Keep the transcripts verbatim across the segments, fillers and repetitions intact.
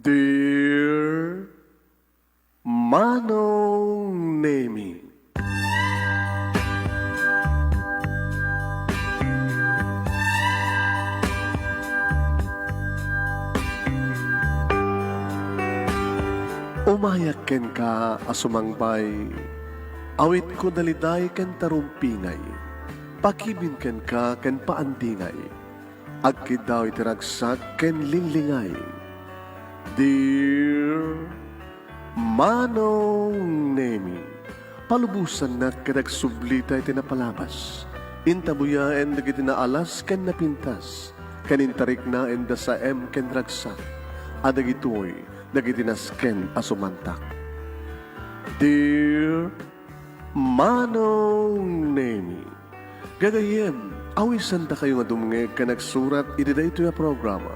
Dear Manong Nemi. Umayak kenka a sumangbay. Awitko daliday ken tarumpingay. Pakibin kenka ken paandingay. Agkiddaw iti ragsak ken linglingay. Dear Manong Nemi, palubosannak ket agsublita iti napalabas. Intabuyaen dagiti naalas ken napintas, ken intariknaenda saem ken ragsak. A dagitoy dagiti nasken a sumantak. Dear Manong Nemi. Gagayyem, awisandakayo nga dumngeg ken agsurat iti daytoy a programa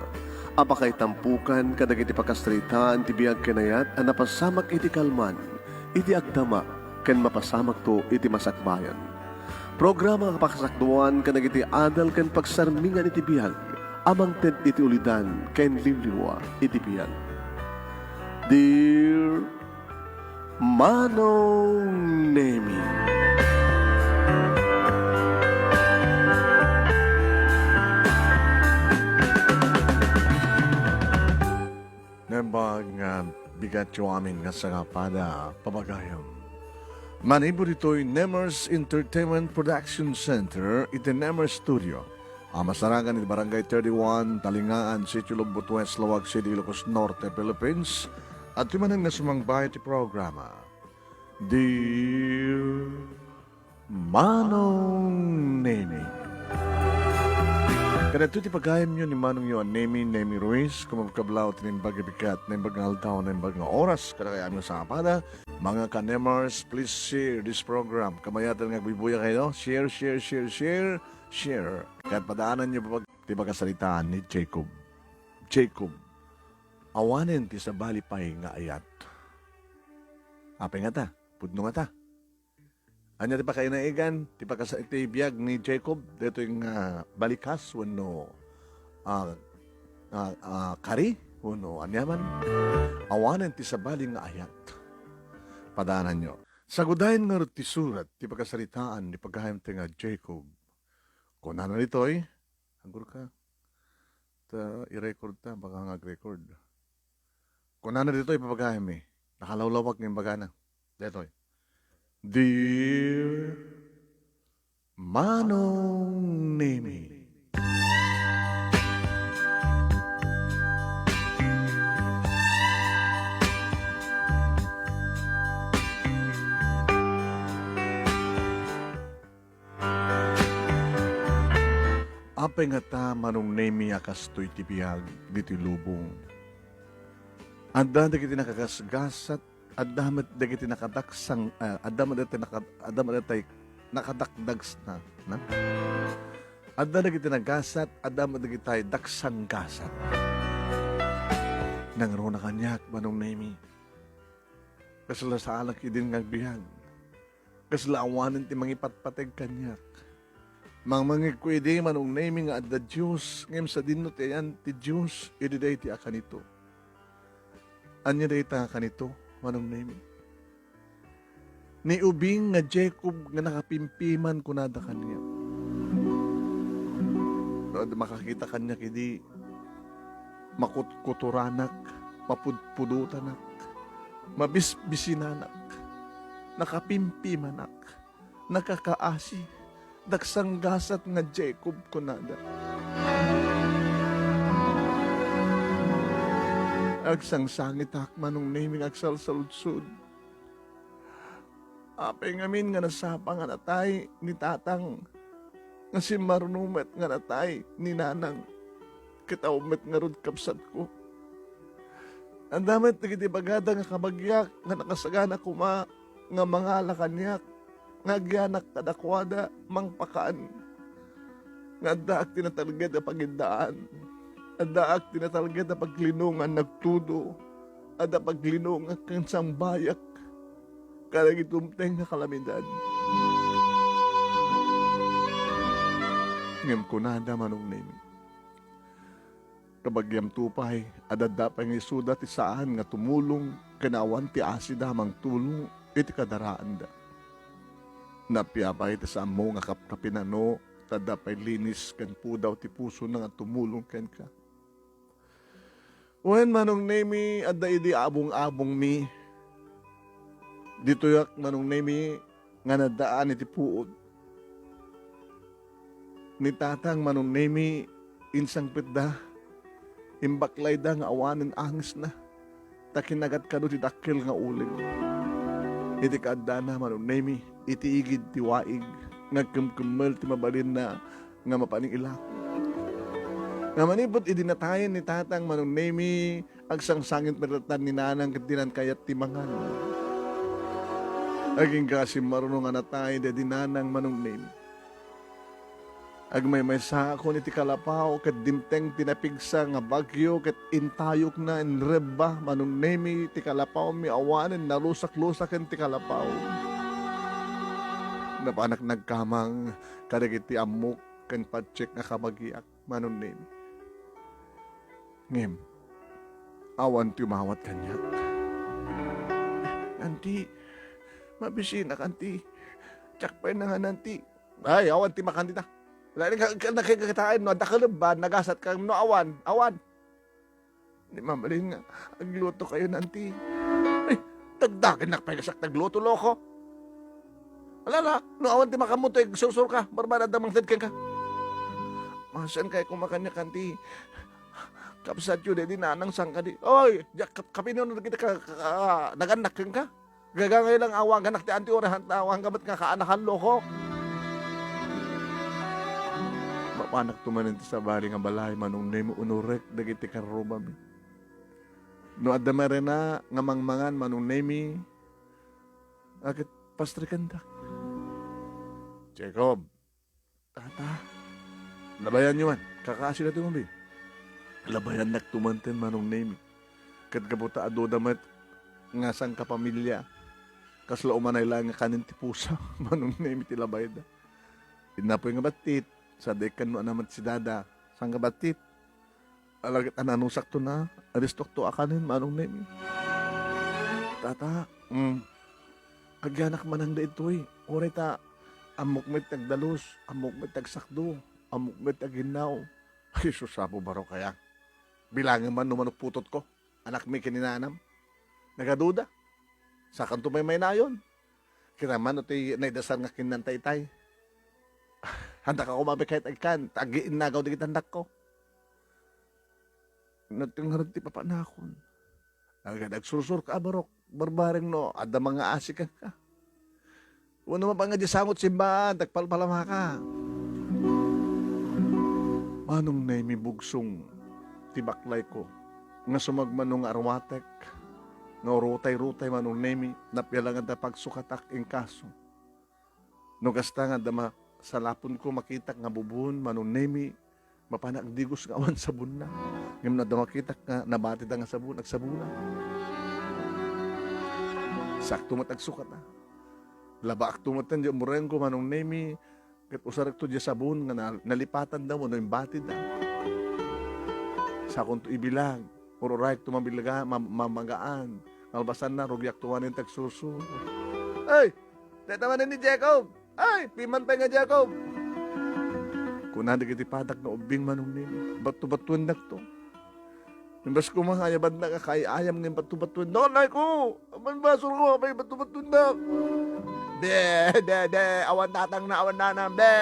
a pakaitampokan kadagiti pakasaritaan ti biag ken ayat a napasamak iti kalman, iti agdama, ken mapasamakto iti masakbayan. Programa a pakasakduan kadagiti adal ken pagsarmingan iti biag a mangted iti ulidan ken liwliwa iti biag. Dear Manong Nemi. Naimbag nga bigatyo amin nga sangapay a pamagayam. Manipud ditoy Nemers Entertainment Production Center iti Nemers Studio. A masarakan iti Barangay thirty-one, Talingaan, Sitio Lubot West, Laoag City, Ilocos Norte, Philippines. Adtoy manen nga sumangbay iti programa. Dear Manong Nemi. Kadagitoy ti pagayamyo ni Manongyo a Nemi, Nemi Ruiz, kumabkablaw ti naimbag a bigat, naimbag nga aldaw, naimbag nga oras, kadagitoy a sangapay a, mga ka-Nemers, please share this program. Kamayatan nga agbuybuya kayo, share, share, share, share, share. Ket padaananyo pag-, ti pakasaritaan ni Jacob. Jacob, awanen ti sabali pay nga ayat. Apay ngata? Pudno ngata? Ania ti pakainaigan ti pakasa-, ti biag ni Jacob? Daytoy nga balikas wenno, ah, ah, ah, kari wenno aniaman? Awanen ti sabali nga ayat. Padaananyo. Sagudayen ngarud ti surat ti pakasaritaan ni pagayamta nga Jacob. Kunana ditoy, Agurka. Ta, i-record ta, baka nga ag-record. Kunana ditoy, ipapagayam mi. Nakalawlawag nga imbagana. Ditoy. Dear Manong Nemi. Apay ngata, Manong Nemi, a kastoy ti biag ditoy lubong? Adda dagiti nakagasgasat, adda met dagiti nakadaksang-, ah, adda met dagiti naka-, adda met dagiti nakadakdagsna, na? Adda dagiti nagasat, adda met dagiti daksanggasat. Nangruna kaniak, Manong Nemi. Kasla saanak idin nga agbiag. Kasla awanen ti mangipatpateg kaniak. Mangmangegko idi, Manong Nemi, nga adda Dios, ngem sadino ti ayan ti Dios idi daytoy a kanito. Ania dayta a kanito, Manong Nemi? Ni ubing nga Jacob nga nakapimpiman, kunada kaniak. No adda makakita kaniak idi, makutkutoranak, mapudpudotanak, mabisbisinanak, nakapimpimanak, nakakaasi, daksanggasat nga Jacob, kunada. Agsangsangitak, Manong Nemi, nga agsalsaludsod. Apay ngamin nga nasapa nga natay ni tatang, nga simmaruno met nga natay ni nanang, ket awan met ngarud kabsatko. Adda met dagiti bagada nga kabagiak nga nakasagana koma nga mangala kaniak nga agyanak kadakuada mangpakan. Nga addaak ti natalged a pagiddaan. Addaak ti natalged a paglinongan nagtudo. Adda paglinongak ken sangbayak kadagiti dumteng nga kalamidad. Ngem kunada, Manong Nemi, Kabagiamto pay, adda pay nga isuda ti saan nga tumulong ken awan ti asida a mangtulong iti kadaraanda. Naappiapay ti saanmo nga kapkapinano, ta adda pay linis ken pudaw ti pusona nga tumulong kenka. Wen, Manong Nemi, adda idi abong-abongmi. Ditoyak, Manong Nemi, nga naddaan iti puod. Ni Tatang, Manong Nemi, insangpetda. Imbaklayda nga awanen angesna. Ta kinagat kano ti dakkel nga uleg. Iti kaaddana, Manong Nemi, iti igid ti waig, nga agkemkemmel ti mabalinna nga mapaningilak. Nga manipud idi natayen ni Tatang, Manong Nemi, agsangsangit met latta ni Nanang ket dinan kayat ti mangan. Agingga a simmaruno nga natay daydi Nanang, Manong Nemi. Agmaymaysaakon iti kalapaw ket dimteng ti napigsa nga bagyo ket intayokna, inrebba, Manong Nemi, ti kalapawmi, awanen narusakrusak ken ti kalapaw. Napanak nagkamang kadagiti ammok ken patsek nga kabagiak, Manong Nemi. Ngem, awan ti umawat kaniak. Auntie, mabisinak, Auntie. Diak pay nangan, Auntie. Ay, awan ti makan dita. Wala ni ka, ka, nakikitaen, no, adda kalebban, nagasat ka, no, awan, awan. Di mabalin nga, agluto kayo, Auntie. Ay, dagdagennak pay nga siak ti agluto, loko. Ala, ala, no awan ti makanmo, igsursur ka, barbada adda mangted kenka. Masian kay kumakan niya, Auntie. Kabsatyo, daydi Nanang sangkadi. Oy, diak kap-, kapino na kita ka, ka, ka, nagannak kenka? Gagangay lang awagannak ti Auntie, urahan ta awagan met nga kaanakan, loko. Mapanak tumanen ti sabali nga balay, Manong Nemo, unurek dagiti karrubami. No adda marina nga mangmangan, Manong Nemi, aket pastrikandak. Jacob, Tata, labayanyo man, kakaasina ti mabi. Labayannak tumanten, Manong Nemi. Ket gapu ta aduda met nga sangkapamilya, kasla umanay laeng nga kanen ti pusa, Manong Nemi, ti labayda. Innapoy nga battit, sadi ikkan no ania met si Dada, sangkabattit. Ala ket a nanusakto na, adistokto a kanen, Manong Nemi. Tata, mm, agyanak manang daytoy. Uray ta, ammok met ti agdalus, ammok met ti agsakdo, ammok met ti aginnaw. Ay, sus, Apo Barok aya. Bilangen man no manok putotko, anakmi ken ni nanam. Nagaduda. Sakanto maymaynayon. Kita man, no ti naidasar nga kinnanta itay. Handak ako mabikayat agkan, ta agiinnagaw dagiti andakko. Nagtingngarag ti papanakon. Agad agsursur ka, Barok. Barbareng no, adda mangaasi kenka. Wenno mapan nga di sangot simbaan, tagpalpalamaka. Manong Nemi, bugsong ti baklayko, nga sumagmamano nga arwatek, nga urutay-rutay, Manong Nemi, napialangan ta pagsukatak inkaso. No kasta nga adda masalaponko, makitak nga bubon, Manong Nemi, mapan agdigos nga awan sabonna. Ngem no adda makitak nga nabatida nga sabon, agsabona. Sakto met agsukata. Labaakto met diay umrengko, Manong Nemi, ket usarekto diay sabon nga na-, nalipatanda wenno imbatida. Sakonto ibilag, ur-urayekto mabilga-, ma-, mamagaan. Kalpasanna, rugiakto manen ti agsursur. Ay! Dayta manen ni Jacob! Ay, piman pay nga Jacob! Kuna dagiti padak nga ubbing, Manong Nemo, batto-battuendakto. Imbes koma nga ayabadnak a kaay-ayam nga batto-battuendak. Nay ko! Apan basolko, apay batto-battuendak? Be, be, be, awan tatangna, awan nanam, be!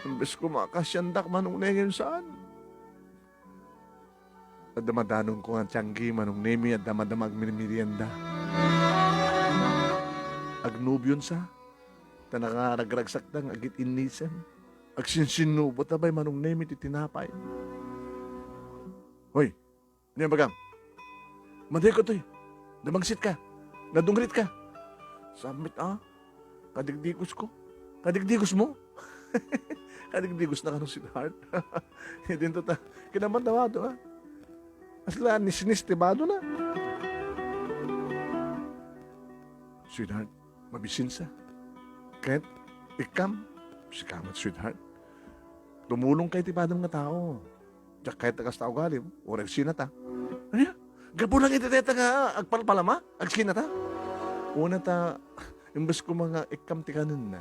Imbes koma a kasiandak, Manong Nemo, saan? Adda madanonko nga tianggi, Manong Nemi, adda madama agmerienda. Agnobionsa, ta nakaragragsakda nga agit-innisem. Agsinsinnubo ta bay, Manong Nemi, ti tinapay. Hoy, ania ibagam? Madayka toy. Damagsitka. Nadungritka. Saan met a? Kadigdigosko. Kadigdigosmo? Kadigdigosna kano, sweetheart? Idinto ta, kinamatawa to, ha? Asla, nisnis ti badona. Sweetheart, mabisinsa. Ket, ikkam, sika met, sweetheart. Tumulongka iti padam nga tao. Diak kayat ta kasta ugalim, uray agsinata. Ania? Gapu lang iti dayta nga agpalpalama? Agsinata? Una ta, imbes koma nga ikkam ti kanenna,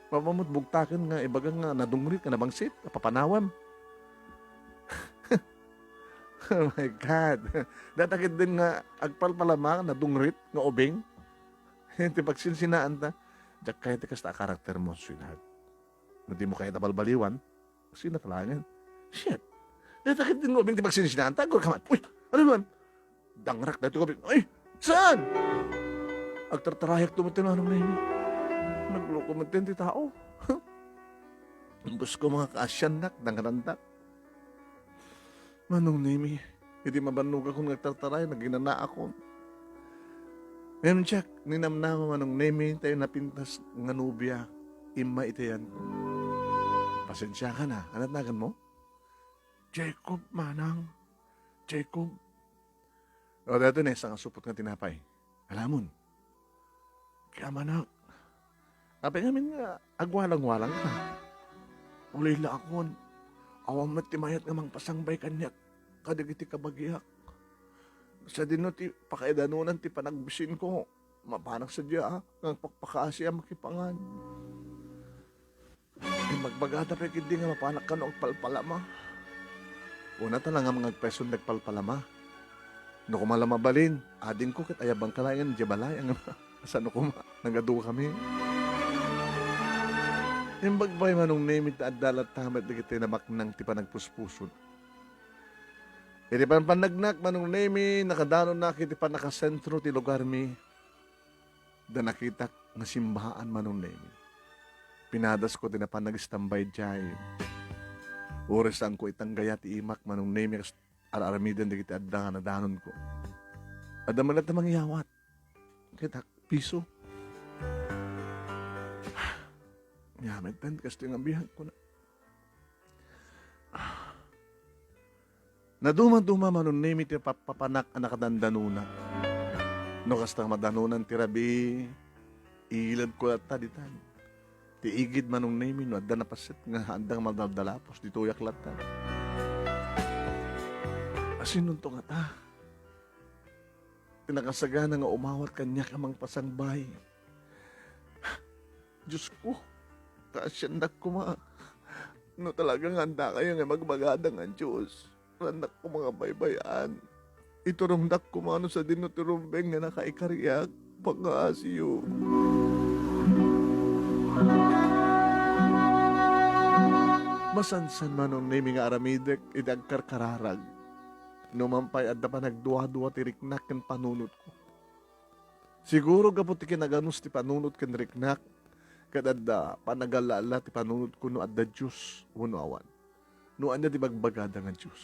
mapamut bugtaken nga ibaga nga nadungrit nga nabangsit, a papanawem. Oh my God. Dayta ketdin nga agpalpalama, nadungrit nga ubing. Ti pagsinsinaanta, diak kayat ti kasta a karaktermo, sweetheart. No dimo kayat a balbaliwan, sino talagen? Shit. Dayta ketdin nga ubing ti pagsinsinaanta, agkurkaman. Uy, ano naman? Dangrak daytoy nga ubing. Ay, saan? Agtartarayakto met ti Manong Nemi. Nagloko met ti tao. Imbes koma nga kaasiannak, dangrandak. Manong Nemi, idi mabannogakon nga agtartaray, naginanaakon. Ngem diak ninamnama, Manong Nemi, tay napintas nga nobia, immay iti ayanko. Pasensiakan a, ania ti naganmo? Jacob, manang. Jacob. O, daytoy, naisang a supot nga tinapay. Alamon. Kayamanak, apay ngamin nga agwalangwalangka? Ulilakon, awan met ti mayat nga mangpasangbay kaniak kadagiti kabagiak. Sadino ti pakaidanonan ti panagbisinko? Mapanak sadiay a, nga agpakpakaasi a makipangan. Imbagbagada pay ketdi nga mapanak kano agpalpalama. Unata la nga mangagpayson ti agpalpalama. No koma la mabalin, adingko ket ayabangka laengen idiay balay, ngem kasano koma, nagadukami. Imbagbagay, Manong Nemi, ta adda latta met dagiti namaknang ti panagpuspusod. Iti panpannagnak, Manong Nemi, nakadanonnak iti pannakasentro ti lugarmi. Da nakitak nga simbaan, Manong Nemi. Pinadasko ti napan nagistambay idiay. Uray saanko itanggaya ti imak, Manong Nemi, kas ar-aramiden dagiti adda nga nadanonko. Adda met latta mangyawat. Kitak, piso. Nia met ten, kastoy nga biag, kuna. Nadumaduma, Manong Nemi, ti papapanak a nakadandanona. No kasta nga madanonan ti rabii, iladko latta ditan. Ti igid, Manong Nemi, no adda napaset nga adda nga madaldalapos, ditoyak latta. Asinonto ngata ti nakasagana nga umawat kaniak a mangpasangbay? Diosko, kaasiannak koma. No talaga nga andakayo nga imagbagada nga Dios, saannak koma nga baybay-an. Iturongdak koma no sadino ti rumbeng nga nakaikariak, pangaasiyo. Masansan, Manong Nemi, nga aramidek iti agkarkararag. Numan pay, adda panagduadua ti riknak ken panunotko. Siguro gapu ti kinaganus ti panunot ken riknak, ket adda panagalla-alla ti panunotko no adda Dios wenno awan. No ania ti ibagbagada nga Dios.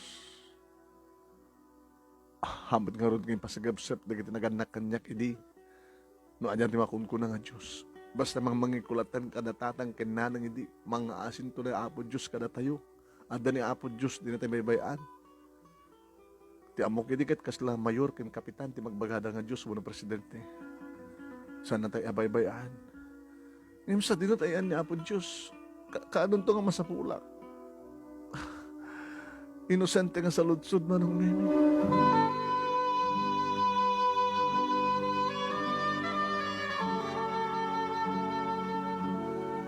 Ahamot ngarud nga impasagepsep dagiti nagannak kaniak idi no ania ti makunkuna nga Dios. Basta mangmangikulaten kada tatang ken nanang idi, mangngaasinto ni Apo Dios kadatayo. Adda ni Apo Dios, dinatay baybay-an. Ti ammok idi ket kasla mayor ken kapitan ti ibagbagada nga Dios wenno presidente. Saannatay a baybay-an. Ngem sadino ti ayan ni Apo Dios? Ka-, kaanonto nga masapulak? Inosente nga saludsod, Manong Nemi.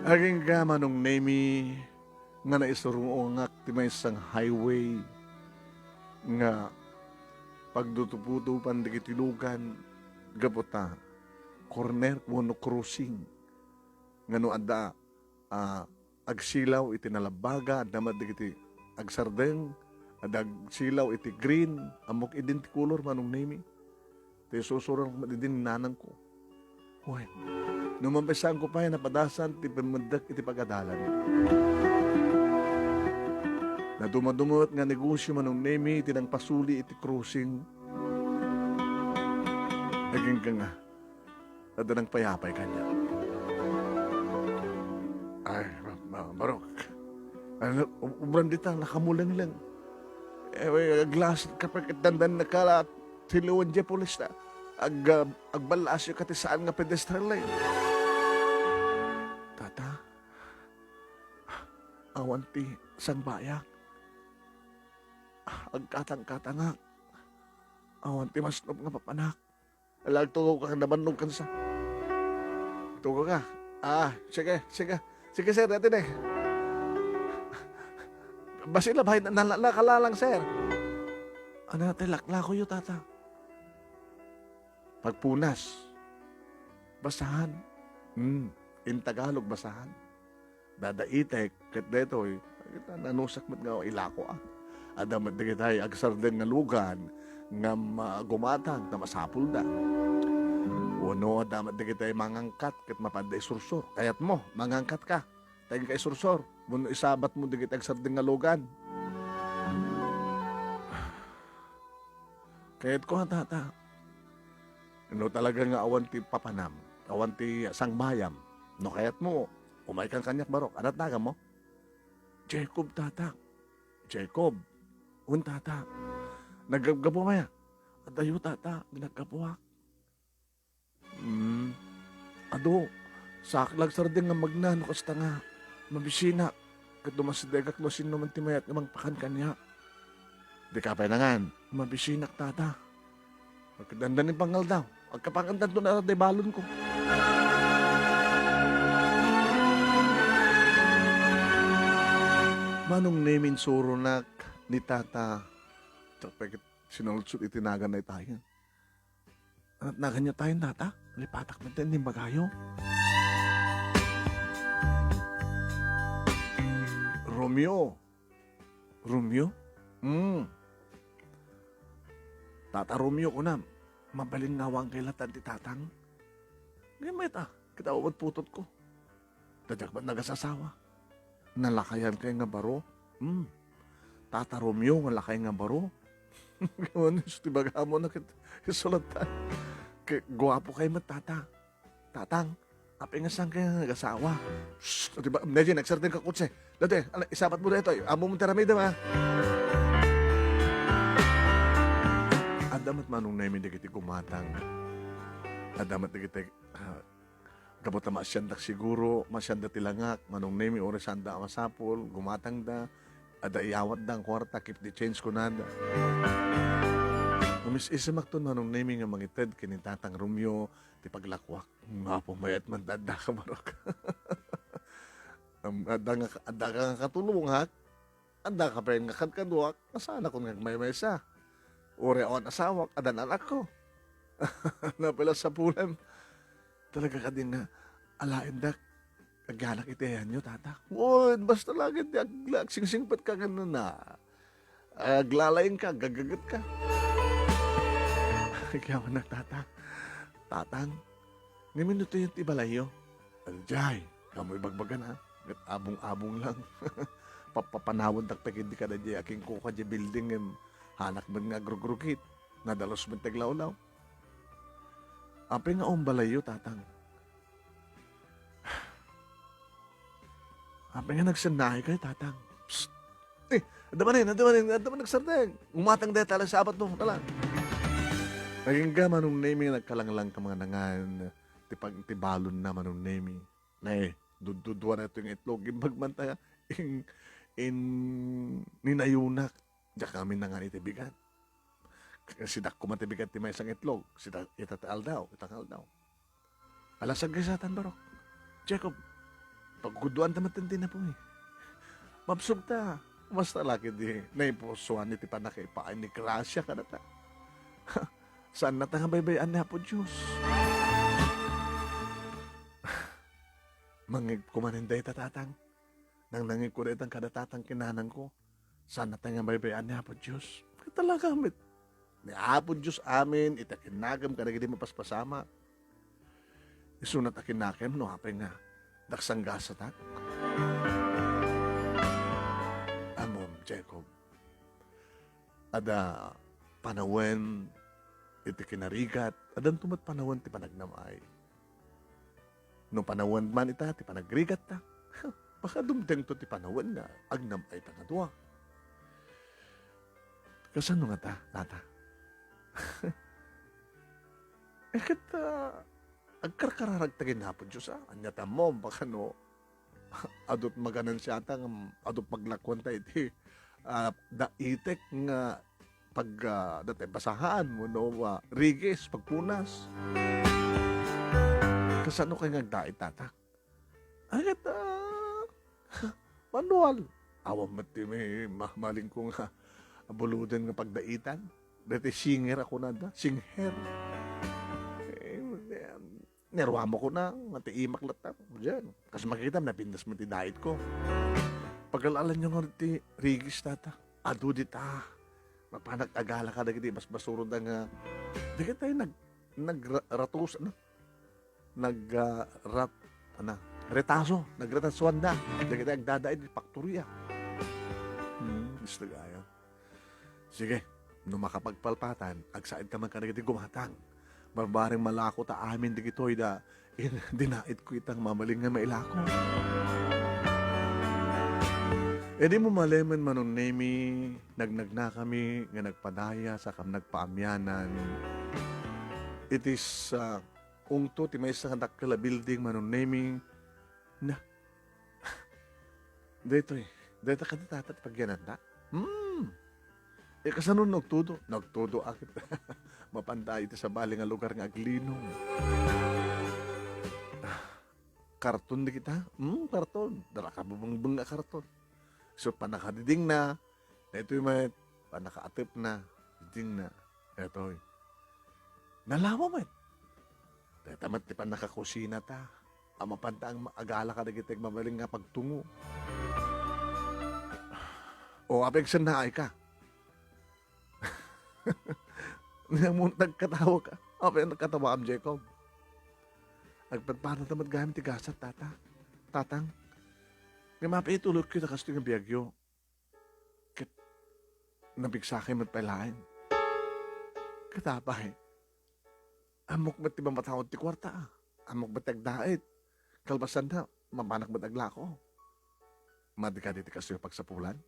Agingga, Manong Nemi, nga naisurungongak ti maysa nga highway nga pagdutuputupan dagiti lugan gapu ta corner wenno crossing nga no adda, ah, agsilaw iti nalabbaga, adda met dagiti agsardeng, adda agsilaw iti green, ammok idin ti color, Manong Nemi. Ti isusurang met idi ni nanangko. Wen, no mampisaanko pay napadasan ti pimmeddek iti pagadalan. Nadumaduma met nga negosyo, Manong Nemi, ti nangpasuli iti crossing. Agingga nga, adda nangpayapay kaniak. Ay, ma-, ma-, Barok. Ano, u-, ubran dita, nakamulengleng. Eh, aglasit ka pa ket dandannaka la ti leon diay pulis ta. Ag-, ah, agballasyo ka ti saan nga pedestrian lane. Tata, awan ti sangbayak. Agkatangkatangak. Awan ti masnop nga papanak. Ala, agtugaw ka, nabannog ka sa. Tugaw ka. Ah, sige, sige. Sige, sir, dati na eh. Basi labay, na, na, nakalalang, sir. Ano, te, laklakoyo, tata? Pagpunas. Basahan. Hmm. In Tagalog, basahan. Dadaitek, ket daytoy, kita, nanusak met nga ilakoak. Adda met dagitay agsardeng nga lugan nga ma-, gumatang ta masapulda. Wenno adda met dagitay mangangkat ket mapadda isursor. Kayatmo, mangangkat ka. Ta inka isursor. Wenno isabat mo dagiti agsardeng nga lugan. Kayatko, a, tata. No talaga nga awan ti papanam, awan ti sangbayam, no kayatmo, umaykan kaniak, barok. Anat naganmo? Jacob, tata. Jacob. Wen, tata. Naggabgabum aya? Adayo, tata. Naggabgabuak. Hmm. Adu, saak la agsardeng nga magna no kasta nga mabisinak ket dumasidegak no sinoman ti mayat nga mangpakan kaniak. Dika pay nangan, mabisinak, tata. Agdandan ni pangaldaw, agkapangandanto na ti balonko. Manong Nemi, insuronak ni tata. Siak pay ket sinaludsod iti nagan daytayen. Anat nagan daytayen, tata? Lipatak met ti imbagayo. Romeo. Romeo? Hmm. Tata Romeo, kunam, mabalin nga awan kay latan ti tatang? Ngem mayat a, ket awan putotko. Ta diak met nagasasawa. Nalakayan kay nga baro? Hmm. Tata Romeo nga lakay nga baro? Ano isu ti bagamon a ket isulat ta? Ket guapo kay met, tata. Tatang, apay nga saan kay nga nagasawa? Shh! Di ba? Medyo nagsardeng ka kotse. Dati, ala, isabat mo daytoy. Amo mo ti aramidem, ha? Adda met Manong Nemi dagiti gumatang. Adda met dagiti, ah, gapu ta maasiandak siguro, maasianda ti langak, Manong Nemi, uray saanda a masapul, gumatangda, adda iyawatda nga kuarta, keep the change, kunada. Umis-isimakton, Manong Nemi, nga mangited ken ni Tatang Romeo ti paglakuak. Nga apo, mayat man ti addaka, barok. Am, adda nga, adda ka nga katulongak, adda ka pay nga kadkaduak, nga saanakon nga agmaymaysa. Uray awan asawak, addan anakko. Napay la sapulem. Talaga kadi nga alaendak, agyanak iti ayanyo, tata? Wen, basta la ket agla-, agsingsingpet ka ken na. Aglalaing ka, gagaget ka. Agyaman na, tata. Tatang, ngem inno ti balayyo? Anjay, kamo ibagbagan, ha? Ket abong-abong lang. Papapanawandak pay ketdi kada diay akingkuka diay building, ngem hanak met nga agrugrugit. Nadalus met ti aglawlaw. Apay nga awan balayyo, tatang? Apay nga nagsennaay kay, tatang? Psst! Eh, adda manen, adda manen, adda manen nagsardeng. Gumatang dayta la sabat mo, tala. Nagingga Manong Nemi nga nagkalanglang ka mga nangan ti pag-, ti balonna, Manong Nemi. Nay, dududua na ito yung itlog. Imbag man ta, in, in, ninayunak. Diak amin nangan iti bigat. Sidakko man ti bigat ti maysa nga itlog. Sida, ita ti aldaw, ita nga aldaw. Ala, saggaysatan, barok. Jacob, pagkuduan ta met ti napuy. Mabsog ta. Basta la ket di naipusuan iti pannakaipaay ni Gracia kadata. Saanna ta nga baybay-an ni Apo Dios. Mangngeg ko manen dayta, tatang. Nangnangngeg ko dayta kada tatang ken nanangko. Saanna ta nga baybay-an ni Apo Dios. Ket talaga met. Ni Apo Dios amin iti kinagem kadagiti mapaspasamak. Isuna ta kinagem no apay nga daksanggasatak. Ammom, Jacob. Adda panawen iti kinarigat, addanto met panawen ti panagnam-ay. No panawen man ita ti panagrigatta, baka dumtengto ti panawen nga agnam-ayta nga dua. Kasano ngata, tata? Eh, ket, ah, agkarkararagta ken Apo Dios, ah. Ania ti ammom, baka no, adut maganansiata ngem adut paglakuanta iti ah, daitek nga pag, ah, dati basahan wenno, ah, rigis, pagpunas. Kasano kay nga agdait, Tata? Ay, ket, ah, manual. Awan met ti may mahalin ko nga abuluden nga pagdaitan. Dati singer a kunada, singher. Eh, ni ruam a kuna, nga ti imak latta. Diyan. Kas makitam, napintas met ti dait ko. Pagkalalan nyo nga ti rigis, Tata. Adu dita. Mapanak agala kadagiti basbasuro da nga, dagiti nag-, nagra-, ratus, ano? Nag, ah, rat-, ano? Retaso. Nagretasuan da. Dagiti agdadait iti faktoria. Hmm, gusto kaya. Sige, no makapagpalpatan, agsaedka man kadagiti gumatang. Barbareng malako ta amin dagitoy da, in-, dinait ko itang mabalin nga mailako. Idi mo malemen, Manong Nemi, nagnagna kami nga nagpadaya sa kam nagpaamianan. It is, ah, ungto ti maysa nga dakkel a building, Manong Nemi. Na, Daytoy, dayta kadi, Tata, ti pagyananta? Hmm. E, kasano nagtudo? Nagtudo, akit. Mapanta iti sabali nga lugar nga aglinong. Ah, karton di kita? Hmm, karton. Dara ka bubengbeng nga karton. So, pannakadidingna, daytoy met, pannakaatepna, didingna, daytoy. Nalawa met. Dayta met ti pannakakusina ta. A mapanta ang ma-, agala kadagiti agmabalin nga pagtungo. O, apay agsannaay ka? Nga mo nagkatawa ka. Apay ang nagkatawaam, Jacob? Agpadpada ta met gayam ti gasat, Tata. Tatang, nga mapay itulokyo ta kastoy nga biagyo. Ket napigsakay met pay laeng. Ket apay, ammok met ti mamataud ti kuarta, a. Ammok met ti agdait. Kalpasanna, mapanak met aglako. Madi kadi ti kastoy a pagsapulan?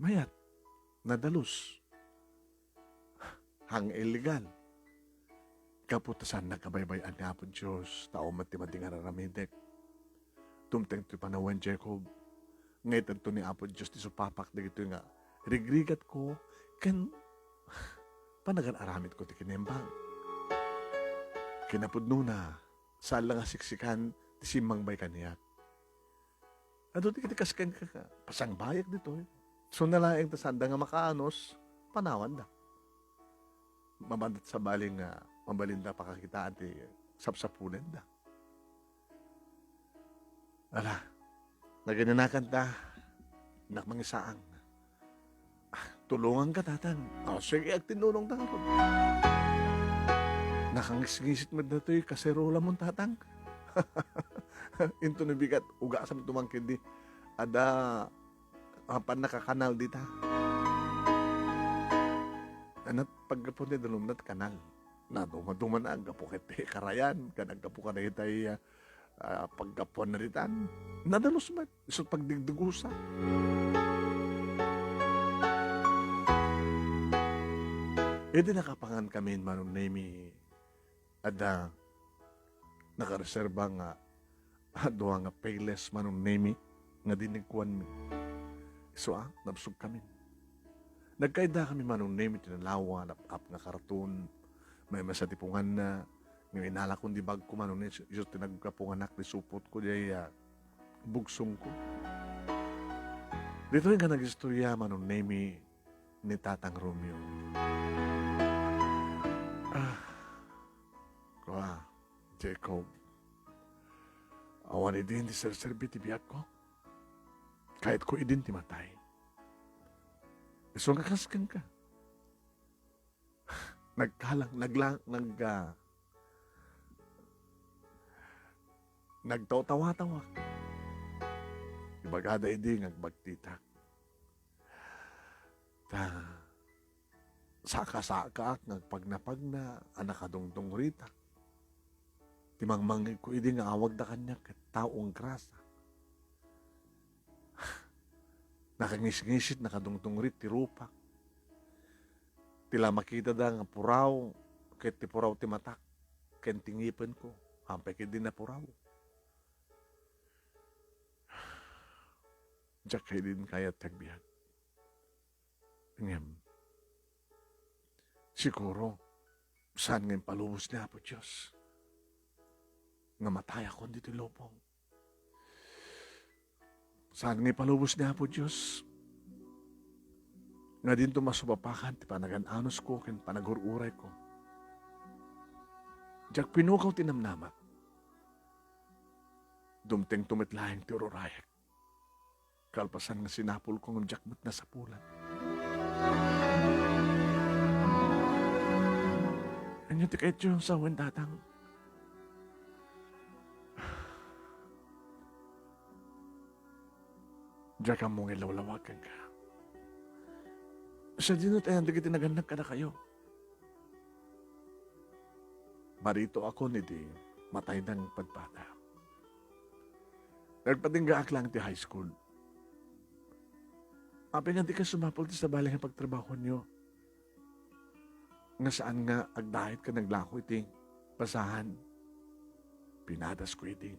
Mayat, nadalus. Hang illegal. Gapu ta saannak a baybay-an ni Apo Dios, tao met ti madi nga ar-aramidek. Dumteng ti panawen, Jacob, nga itedto ni Apo Dios ti supapak dagitoy nga rigrigatko ken panagar-aramidko ti kinaimbag. Kinapudnona, saan la nga siksikan ti simmangbay kaniak. Adu ti kas kenka, pasangbayak ditoy. So, nalaeng ta saanda nga makaanus, panawanda. Mabanat sabali nga mabalinda pakakitaan ti sapsapulenda. Ala, naginanakan ta, nak mangisaang. Ah, tulonganka, Tatang. O, sige, agtinnulong ta ngarud. Nakangisngisit met datoy kaserolamon, Tatang. Into no bigat, ugasam tumang kedi. Ada, ah, pannakakanal dita. Anat paggapu ti danum nat kanal. Naduma-duma na, aggapu ket ti karayan, ken aggapu kadagitay, ah, ah, paggapuan na ditan. Nadalus met, isu pagdigdugusa. Idi nakapangan kami, Manong Nemi, adda nakareserba nga dua nga payless, Manong Nemi, nga dinigkuanmi. Isu a, nabsog kami. Nagkaida kami, Manong Nemi, ti nalawa, nap-ap nga karton, maymaysa ti punganna, nga inalakon di bagko, Manong Nemi, isu ti nagkapunganak di supotko, di ay, ah, bugsongko. Ditoy nga nagistorya, Manong Nemi, ni Tatang Romeo. Ah, kua, Jacob, awan idin ti serserbi ti biagko. Kayatko idin ti matay. Isu nga kas kenka. Nagkalang, nagla-, nag-, ah, nagtawtawatawak. Ibagada idi nga agbagtitak. Ta, saka-sakaak nga agpagnapagna a nakadungdungritak. Ti mangmangngegko idi nga awagda kaniak ket tao nga grasa. Nakangisngisit, nakadungdungrit ti rupak. Ti la makitada nga puraw ket ti puraw ti matak ken ti ngipenko, ampay ket di napuraw. Diak kayat idi kayat ti agbiag. Ngem, siguro, saan nga impalubos ni Apo Dios nga matayakon ditoy lubong. Saan nga ipalubos ni Apo Dios nga dinto masupapakan ti panagan-anusko ken panagur-urayko. Diak pinukaw ti namnamak. Dumtengto met laeng ti ururayek. Kalpasan nga sinapulko ngem diak met nasapulan. Ania ti kayatyo sawen, Tatang? Diak ammo nga ilawlawag kenka. Sadino ti ayan dagiti nagannak kadakayo? Baritoakon idi matayda nga padpada. Nagpatinggaak laeng ti high school. Apay nga dika sumapul ti sabali nga pagtrabahoanyo? Nga saan nga agdayat ken aglako iti basahan? Pinadasko idi.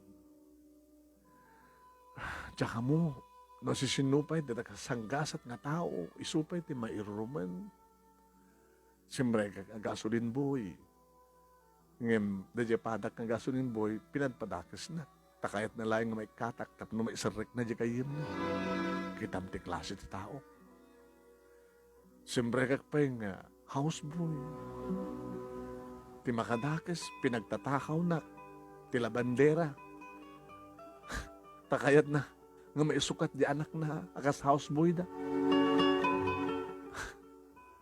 Diak ammo no sisinno pay dayta kasanggasat nga tao, isu pay ti mairurumen. Simrekak a gasoline boy. Ngem daydiay padak nga gasoline boy, pinadpadakesna. Ta kayatna laeng nga maikkatak tapno maiserrekna diay gayyemna. Kitam ti klase ti tao. Simrekak pay nga houseboy. Ti makadakes, pinagtatakawnak ti labandera. Ta kayatna nga maisukat diay anakna a kas houseboyda.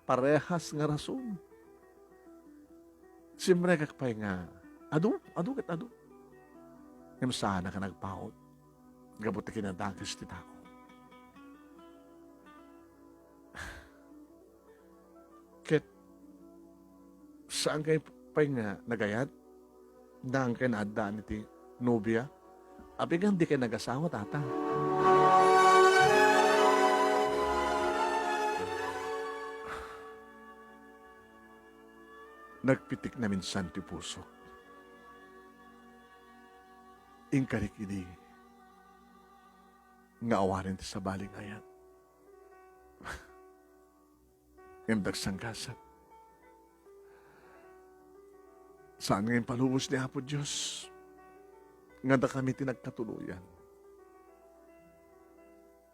Parehas nga rason. Simrekak pay nga adu, adu ket adu. Ngem saanak a nagpaut gapu ti kinadakes ti tao. Ket saan kay pay nga nagayat? Daan kay naaddaan iti nobia? Apay nga dikay nagasawa, Tatang? Nagpitik naminsan ti pusok. Inkarik idi nga awanen ti sabali nga ayat. Ngem dagsanggasat. Saan nga impalubos ni Apo Dios nga dakami ti nagkatuloyan.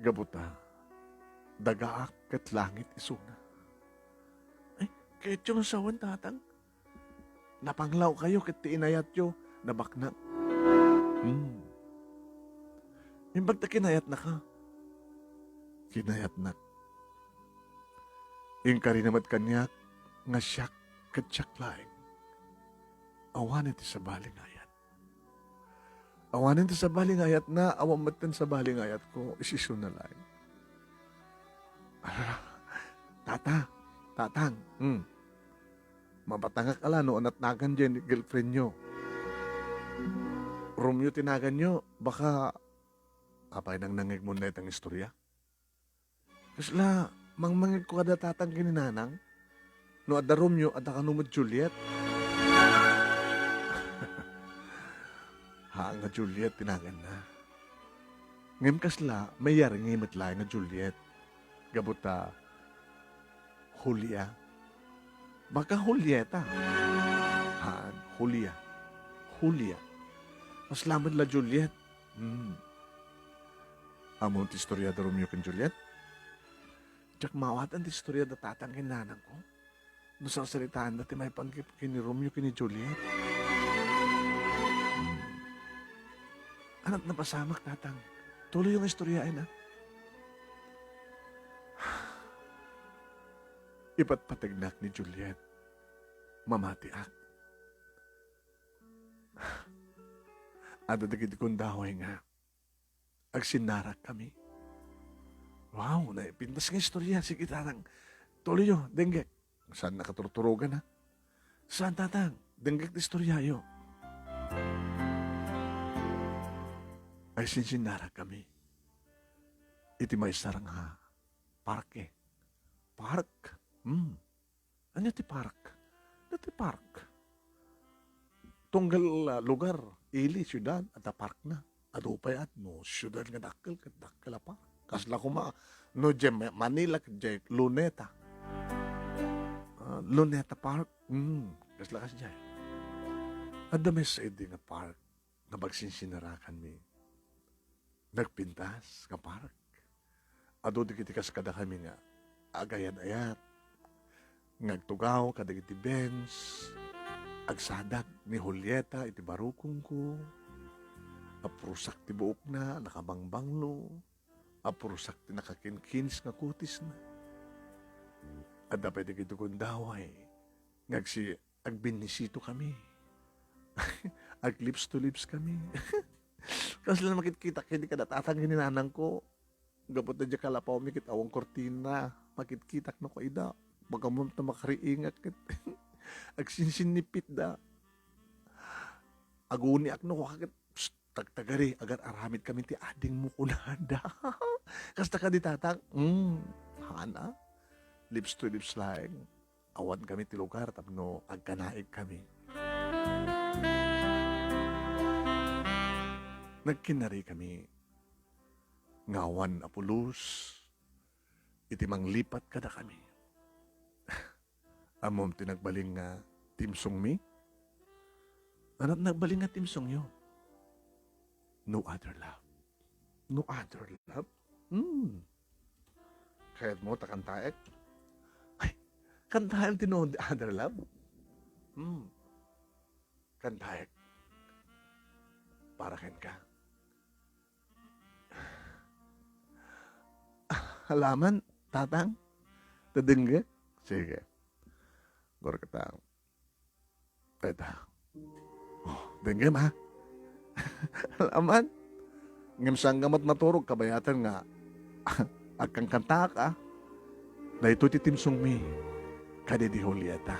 Gapu ta, dagaak ket langit isuna. Ay, kayatyo nga sawen, Tatang? Napanglawkayo ket ti inayatyo, nabaknang. Hmm. Imbag ta kinayatnaka. Kinayatnak. Inkarina met kaniak nga siak ket siak laeng. Awanen ti sabali nga ayat. Awanen ti sabali nga ayatna, awan met ti sabali nga ayatko, isisuna laeng. Ala, tata, tatang, hmm. Mabatangak ala no anat nagan diay ni girlfriendyo. Romeo ti naganyo, baka apay nangnangegmon dayta nga istorya? Kasla, mangmangegko kada tatang ken ni nanang? No adda Romeo, adda kano met Juliet? Haan nga Juliet ti naganna. Ngem kasla, mayarngi met laeng nga Juliet. Gapu ta, Julia. Baka Julieta. Haan, Julia. Julia. Kasla met la Juliet. Hmm. Ammom ti istorya da Romeo ken Juliet? Diak maawatan ti istorya da tatang ken nanangko no sarsaritaanda ti maipanggep ken ni Romeo ken ni Juliet. Hmm. Ania ti napasamak, tatang? Tuloyyo nga istoryaen, a. Ipatpategnak ni Juliet. Mamatiak. Adda dagiti gundaway nga agsinnarakkami. Wow, naipintas nga istorya. Sige, tatang. Tuloyyo, denggek. Saan nakaturturogan, a? Saan, tatang? Denggek ti istoryayo. Agsinsinnarakkami iti maysa nga parke. Park? Hmm. Ania ti park? Ania ti park? Tunggal, ah, lugar, ili, siudad, adda parkna. Adu pay, a, no siudad nga dakkel, ket dakkel a park. Kasla koma, no, diay Ma-, Manila, diay Luneta. Ah, Luneta Park. Hmm, kasla kasdiay. Adda met sa idi nga park nga pagsinsinarakanmi. Nagpintas nga park. Adu dagiti kas kadakami nga agayat-ayat, nga agtugaw kadagiti bench, agsadag ni Julieta iti barukongko, aprusak ti buokna, nakabangbanglo, aprusak ti nakakinkinis nga kutisna. Adda pay dagiti gundaway nga agsi-, agbinnisito kami. Ag-lips to lips kami. Kasla makitkitak idi kada tatang ken ni nanangko. Gapu ta diay kalapawmi ket awan kurtina. Makitkitak no ko ida. Baga mo ta makariingak ket agsinsinnipitda. Aguniak no ko ket, "Psst, tagtagari, agar-aramid kami ti adingmo," kunada. Kasta kadi, tatang? Mm, hana. Lips to lips laeng. Awan kami ti lugar tapno agkanaig kami. Nagkinnari kami nga awan a pulos iti manglipat kadakami. Ammom ti nagbalin nga timsongmi? Ania ti nagbalin nga timsongyo? No other love. No other love? Hmm. Kayatmo ta kantaek? Ay, kantaem ti no other love? Hmm. Kantaek. Para kenka. Alaman, tatang? Ta dengngek? Sige. Gurketang. Pwede. Oh, denggem, ha? Alaman? Ngem saan ka met maturog kabayatan nga agkankantaak, a? Daytoy ti timsongmi, kadi di Julieta.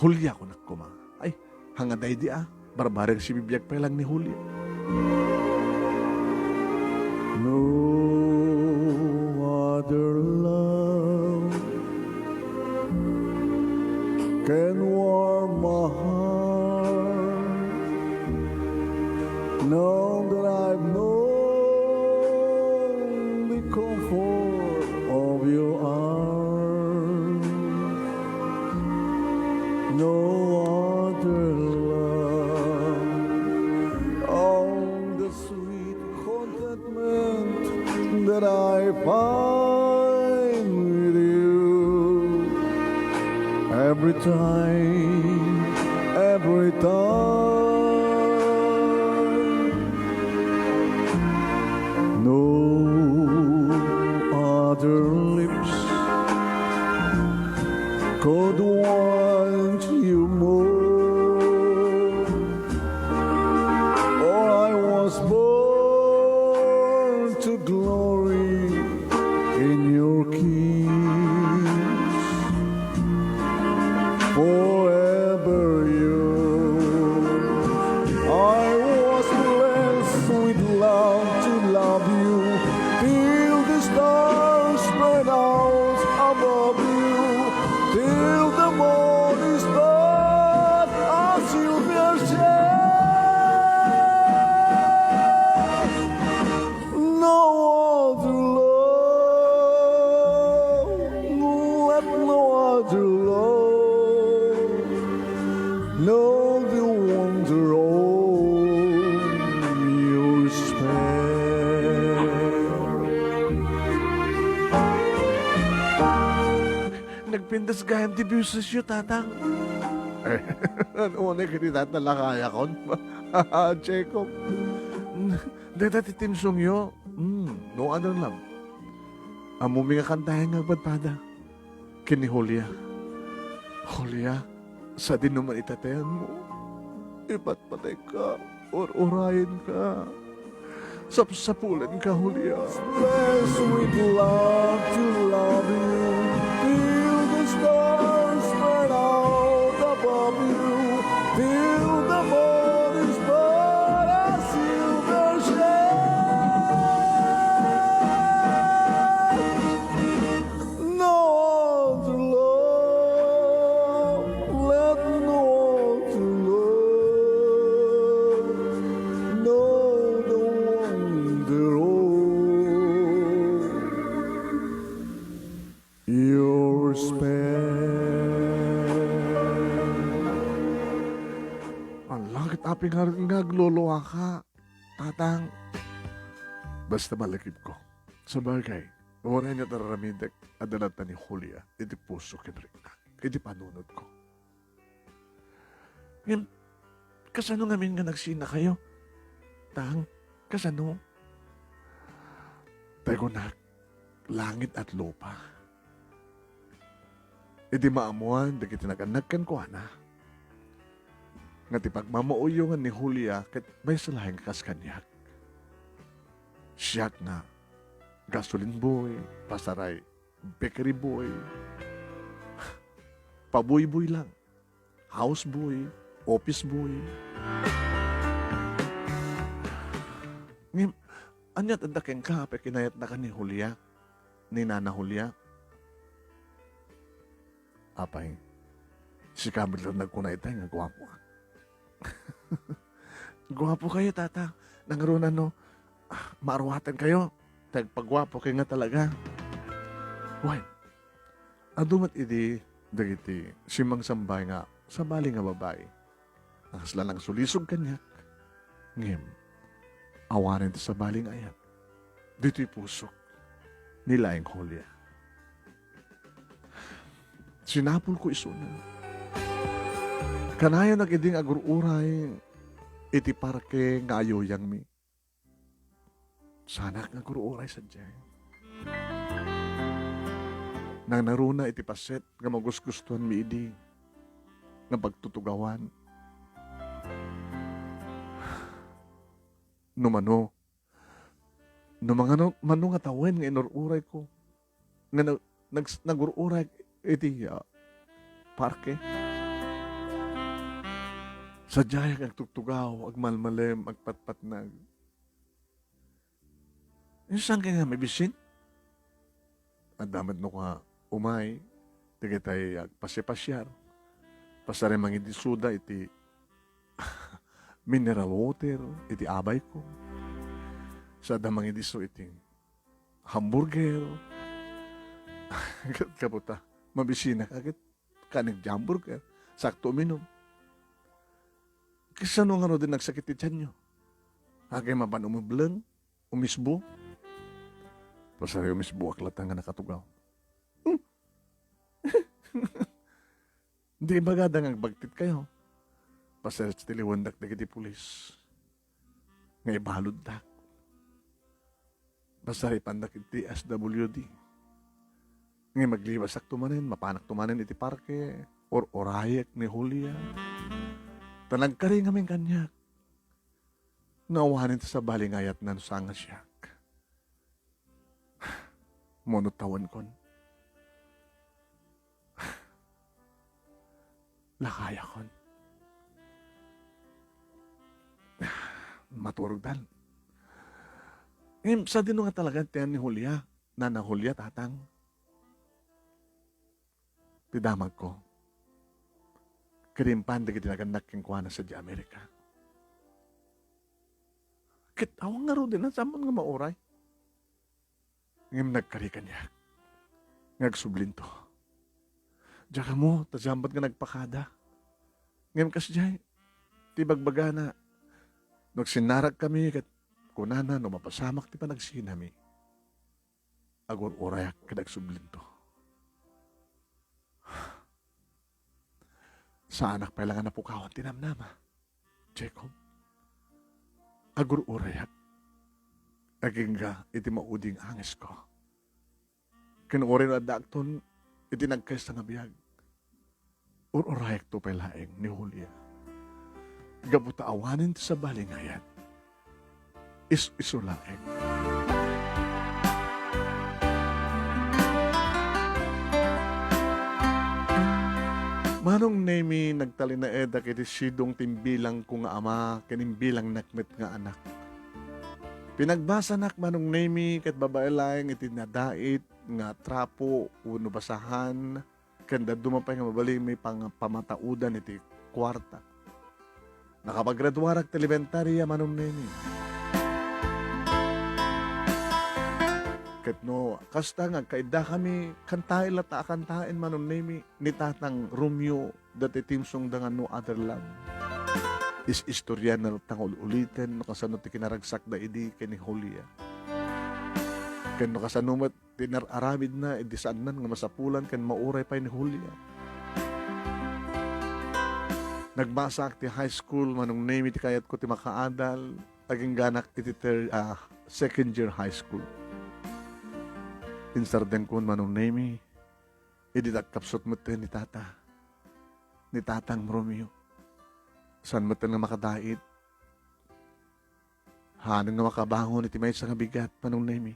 Julia, kunak koma. Ay, hanga daydi, a? Barbareng sibibiag pay lang ni Julia. No other love can warm my heart. Now that I've known the comfort of your arms, no other love. Oh, the sweet contentment that I find with you. Every time, every time. No other lips could want you more. For I was born to glory in your kiss. Forever yours. I was blessed with love to love you till the stars burn out above you, till the morning star a silver shade. No other love, let no other love know the wonder of your spell. Nagpintas gayam ti buses yo, Tatang. Unay kadi, Tatang, lakayakon. Jacob. Dayta ti timsongyo. Mm, no other love. Ammomi nga kantaen nga agpadpada ken ni Julia. Julia, sadino man itateanmo, ipatpatetka, ur-urayenka, sapsapulenka, Julia. Blessed with love to love you, till the stars burn out above you, till the morning star a silver shade. No other love, let no other love know the wonder of Apay ngarud nga agluluaka, Tatang? Basta malakipko. Sabagay, uray ania ti ar-aramidek, adda latta ni Julia iti puso ken riknak, iti panunotko. Ngem, kasano ngamin nga nagsinakayo, Tang? Kasano? Tay kunak, langit at lupa. Idi maammoan dagiti nag-annak kenkuana nga ti pagmamauyogan ni Julia ket maysa laeng kas kaniak. Siak nga gasoline boy, pasaray, bakery boy, paboyboy lang, house boy, office boy. Ngem, ania ti adda kenka, apay kinayatnaka ni Julia, ni Nana Julia? Apay, sika met laeng nagkuna itay nga guapoak. Guapokayo, Tata. Nangruna no, ah, maaruatenkayo. Ti agpaguapokayo nga talaga. Wen, adu met idi dagiti simmangsambay nga sabali nga babai. Nga kasla nangsulisog kaniak. Ngem, awanen ti sabali nga ayat. Ditoy pusok ni laeng Julia. Sinapulko isuna. Kanayonak idi nga agur-uray iti parke nga ayuyangmi. Saanak nga agur-uray sadiay. Nangngaruna iti paset nga magusgustoanmi idi nga pagtutugawan. No mano, no mangano, mano nga tawen nga inur-urayko, nga nag-, nags-, nagur-uray iti, ah, parke. Sadiay nga agtugtugaw, agmalmalem, agpatpatnag. Saan kay nga mabisin? Adda met no ka umay, dagitay agpasiapasiar. Pasaray mangidisuda iti mineral water, iti abayko. Sa adda mangidiso iti hamburger. Ket kaputa, mabisinak a ket kanek ti hamburger. Sakto uminum. Kasano ngaruden nagsakit ti tianyo? Agay mapan umibleng, umisbo? Pasaray umisboak latta nga nakatugaw. Hmm. Di ibagada nga agbagtitkayo. Pasaray ti liwendak dagiti pulis nga ibaluddak. Pasaray ipandak iti S W D. Ngem aglibasakto manen, mapanakto manen iti parke, ur-urayek ni Julia. Ta nagkari ngamin kaniak. Nga awanen ti sabali nga ayatna no saan nga siak. Mano tawenkon. Lakayakon. Maturogdan. Ngem, sadino nga talaga ti ni Julia, Nana Julia, Tatang? Ti damagko, ket impan dagiti nagannak kenkuana sadiay Amerika. Ket awan ngaruden, nasayaat nga mauray. Ngem nagkari kaniak nga agsublinto. Diak ammo ta siak met nga nagpakada. Ngem kasdiay ti ibagbagana, no agsinnaragkami ket kunana no mapasamak ti panagsinami, agur-urayak ket agsublinto. Saanak pay la nga napukawan ti namnama, Jacob. Agur-urayak agingga iti maudi nga angesko. Ken uray no addaakton iti nagkaysa nga biag, ur-urayakto pay laeng ni Julia. Gapu ta awanen ti sabali nga ayat. Is-iso laeng. Manong Nemi, nagtalinaedak iti sidong ti imbilangko nga ama ken imbilangnak met nga anak. Pinagbasanak, Manong Nemi, ket babaen laeng iti nadait nga trapo wenno basahan, ken dadduma pay nga mabalinmi pang-, pamataudan iti kuarta. Nakapaggraduarak ti elementaria, Manong Nemi. Ket no kasta nga agkaiddakami, kantaen latta a kantaen, Manong Nemi, ni Tatang Romeo, dati theme song da nga No Other Love. Is-istoriana latta nga ul-uliten no kasano ti kinaragsakda idi ken ni Julia. Ken no kasano met ti inar-aramidna idi saannan nga masapulan ken mauray pay ni Julia. Nagmasaak ti high school, Manong Nemi, ti kayatko ti makaadal. Agingganak iti ter-, ah, second year high school. Insardengkon, Manong Nemi, idi nagkapsut metten ni Tata, ni Tatang Romeo. Saan metten nga makadait. Haanna nga makabangon iti maysa nga bigat, Manong Nemi.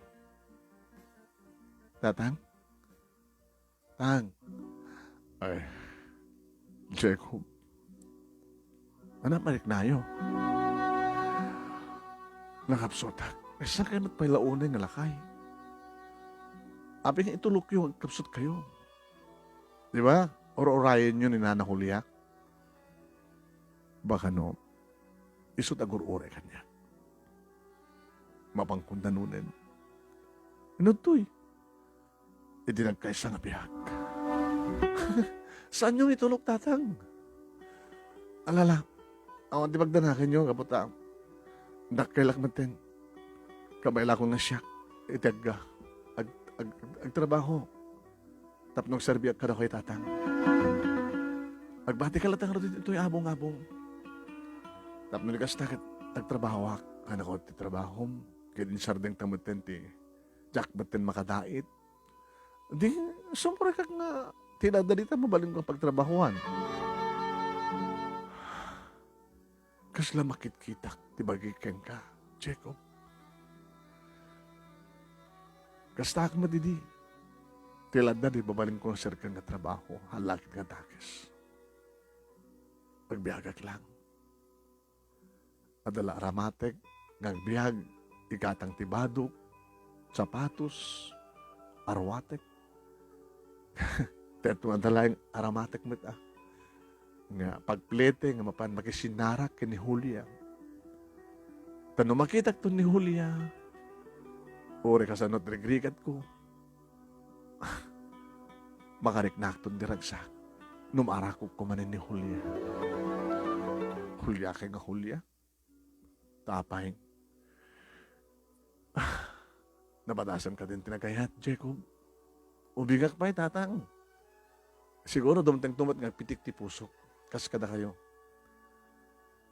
Tatang? Tang. Ay, Jacob. Anak, mariknayo. Nakapsutak. Ay, saan kayo met pay launay nga lakay? Apay nga itulokyo, agkapsut kayo. Di ba? Ur-urayenyo ni Nana Julia. Baka no, isu ti agur-uray kaniak. Mapankon nanunen. Inudtoy. Iti nagkaysa nga biag. Saanyo itulok, Tatang? Alala, awan ti pagdanaganyo, gapu ta dakkelak metten. Kabaelakon nga siak iti agga-, ag-, ag-, agtrabaho tapno agserbiak kadakayo, Tatang. Agbatika latta ngarud ditoy abong-abong. Tapno di kasta ket agtrabahoak, kanayon ti trabahom, ket insardengta metten ti diak metten makadait. Di, sumrekak nga ti edadda dita mabalinko a pagtrabahoan. Kasla makitkitak ti bagi kenka, Jacob. Kastaak met idi. Ti ladda di mabalinko nga serkan nga trabaho, halakit nga dakes. Agbiagak lang. Adda la aramatek nga agbiag, igatang ti badok, sapatos, aruatek. Ket no adda laeng aramatek met a nga pagplete nga mapan makisinnarak ken ni Julia. Ta no makitakton ni Julia, uray kasano ti rigrigatko, makariknakton ti ragsak no maarakokko manen ni Julia. Julia kay nga Julia? Ta apay? Ah, napadasan kadin ti nagkayat, Jacob. Ubingak pay, Tatang. Siguro dumteng met nga agpitik ti pusok, kas kadakayo.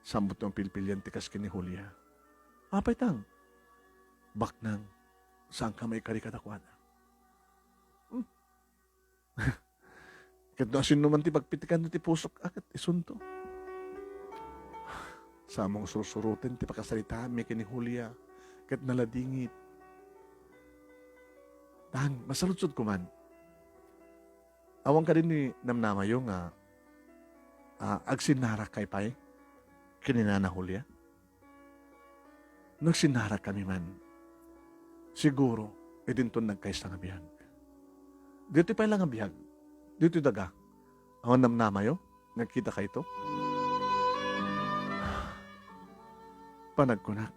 Saan met no pilpilian ti kas ken ni Julia. Apay, Tang? Baknang, saanka maikari kadakuada. Hmm? Ket no asinoman ti pagpitikan ti pusok, a, ket isunto. Samong sursuroten ti pakasaritaami ken ni Julia, ket naladingit. Tang, masaludsodko man. Awan kadi ni namnamayo nga, a, agsinnarakay pay ken ni Nana Julia? Nagsinnarakami man, siguro, idinton nagkaysa nga biag. Ditoy pay la nga biag, ditoy daga, awan namnamayo, nagkita kayto? Panagkunak,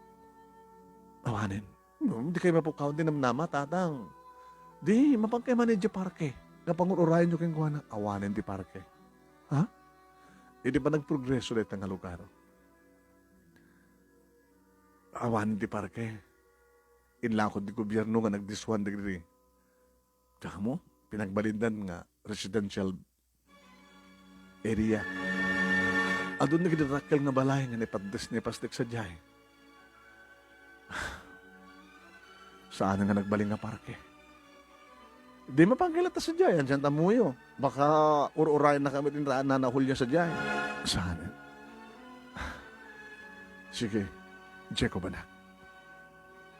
awanen. No, di kayo mapukaw, di namnama, Tatang. Di, mapan kayo man idiay parke. Nga pangur-urayenyo kenkuana, awanen di parke. Ha? Idi pa nagprogreso dayta nga lugar. Awan ti parke. Inlako ti gobierno nga nag-this one degree. Tsaka mo, pinagbalindan nga residential area. Adun dagiti dakkel nga balay nga naipaddes, naipasdek sadiay. Saan nga nagbalin nga parke? Di mapanggil ta sadiay, ansiyan ta muyo. Baka ur-urayen na kami din raan na nahulya sadiay. Saan? Sige, Jacob, anak.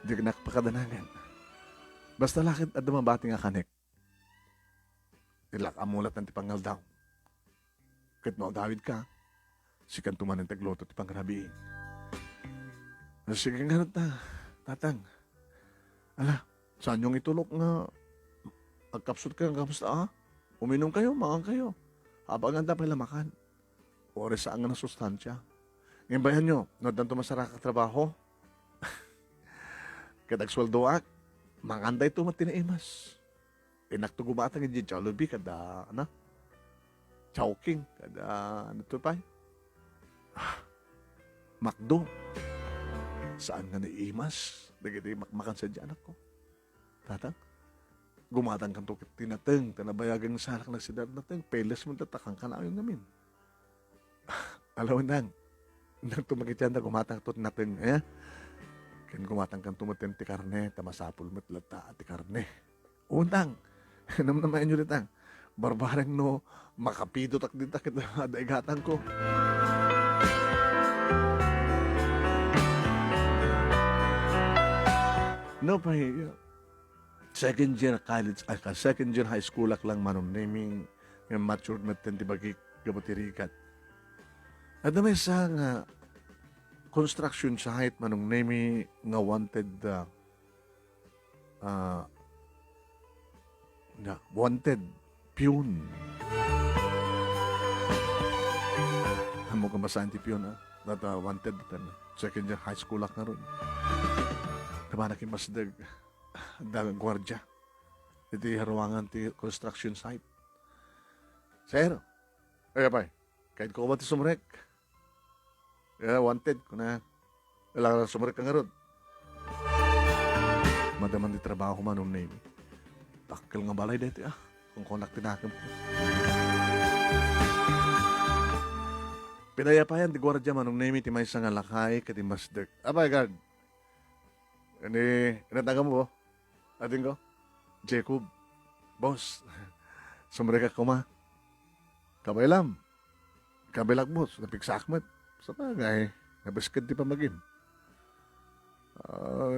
Di ka nakapakadanagan. Basta lakad adda mabati nga kanek. Ilak a mulat ti pangaldaw. Ket no agawid ka, sikan tumanen tagluto ti pangrabii. Sige nga ta, Tatang. Ala, saanyo nga itulok nga agkapsut ka nga kapusta, a? Uminom kayo, mangan kayo. Habang nga pay la makan. Ore saan nga nasustansya. Ngem bayanyo, no addanto masaraka trabaho, ket agsueldoak, mangan dayto met ti naimas. Innak to gumatang iti Jollibee kada, ano? Chowking kada, ano to pay? Ah, McDo. Saan nga naimas dagiti makmakan sadiay, anakko? Tatang, gumatangkanto ket ti nateng, ta nabayagen salak nagsidar nateng, peles met ta kankanayon ngamin. Alaw nang, nang tumakit yan, ta gumatangto ti nateng, eh? Ken gumatangkanto met ti karne, ta masapul met latta ti karne. Untang, namnamaenyo ditang. Barbareng no makapidotak dita ket adda igatangko. No, pay, second year college, ay, ka-, second year high school ak lang, Manong Nemi, nga matured metten ti bagik gapu ti rigat. Adda maysa nga construction site, Manong Nemi, nga wanted, ah, ah, na, wanted peon. Ammok a basaen ti peon, ah. That, ah, wanted, second year high school ak ngarud. Tama na kimasdeg, da guardia. Iti haruangan ti construction site. Sir, ay, apay, kayatka man ti sumrek. Yeah, wanted, kuna. Ala, sumrek ka ngarud. Madaman ti trabaho, Manong Nemi. Dakkel nga balay daytoy, ah. Kunkunak ti nakemko. Pinayapayan ti guardia, Manong Nemi, ti maysa nga lakay ket immasdek. Apay, guard. Ini, inatagam mo? Adingko, Jacob, boss, sumrekak koma. Kabaylam. Kabaylak, boss, napigsaak met. Sabagay, nabisked ti pamagim.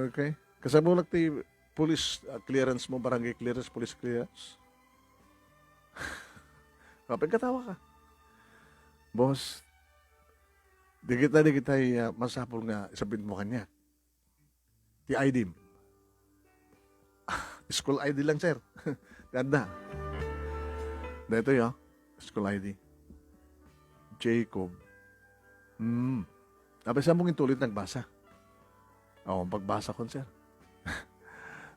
Okay. Kasabulak ti police, ah, clearance mo, barangay clearance, police clearance. Kapag katawa ka. Boss, di kita, di kita, ah, masapul nga isabit mo kanya. Ti I D. School I D lang, sir. Tanda. Daytoy, oh. School I D. Jacob. Hmm. Apay, saan mo intulit nagbasa? Oh, pagbasa kon, sir.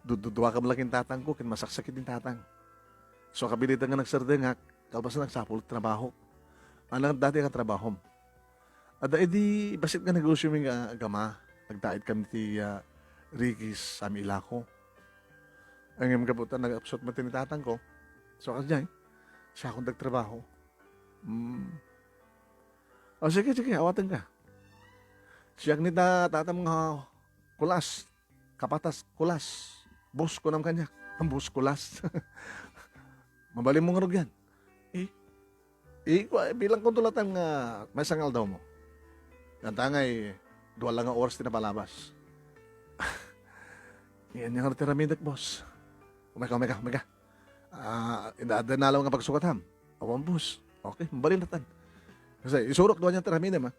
Dududuakam lang ken tatang ko, ken masaksakit ni tatang. So, kabilitan nga nagsardengak, kalpasan nagsapul trabaho. Anang dati nga trabahom? Adda idi bassit nga negosyo mi nga agama, nagdaid kami ti, ah, Ricky's, sami ilako. Ngem gapu ta nag-absent met ni tatang ko, so, kasdiay, siakon dagtrabaho. Hmm. O, sige, sige, awaten ka. Siak ni ta-, tatam nga kulas, kapatas, kulas. Boss, kunam kaniak. Ang boss, kulas. Mabalin mo nga rugyan. Eh, eh, kwa-, bilang konto latan nga maysa nga aldaw mo. Nantangay, dua lang nga oras ti napalabas. Yan nga ti ramidek, boss. Umay ka, umay ka, umay ka. Ah, inda-, adda nalaw nga pagsukatam. Awan, boss. Okay, mabalin latan. Kasi isurok dua niya ti ramidem, ah.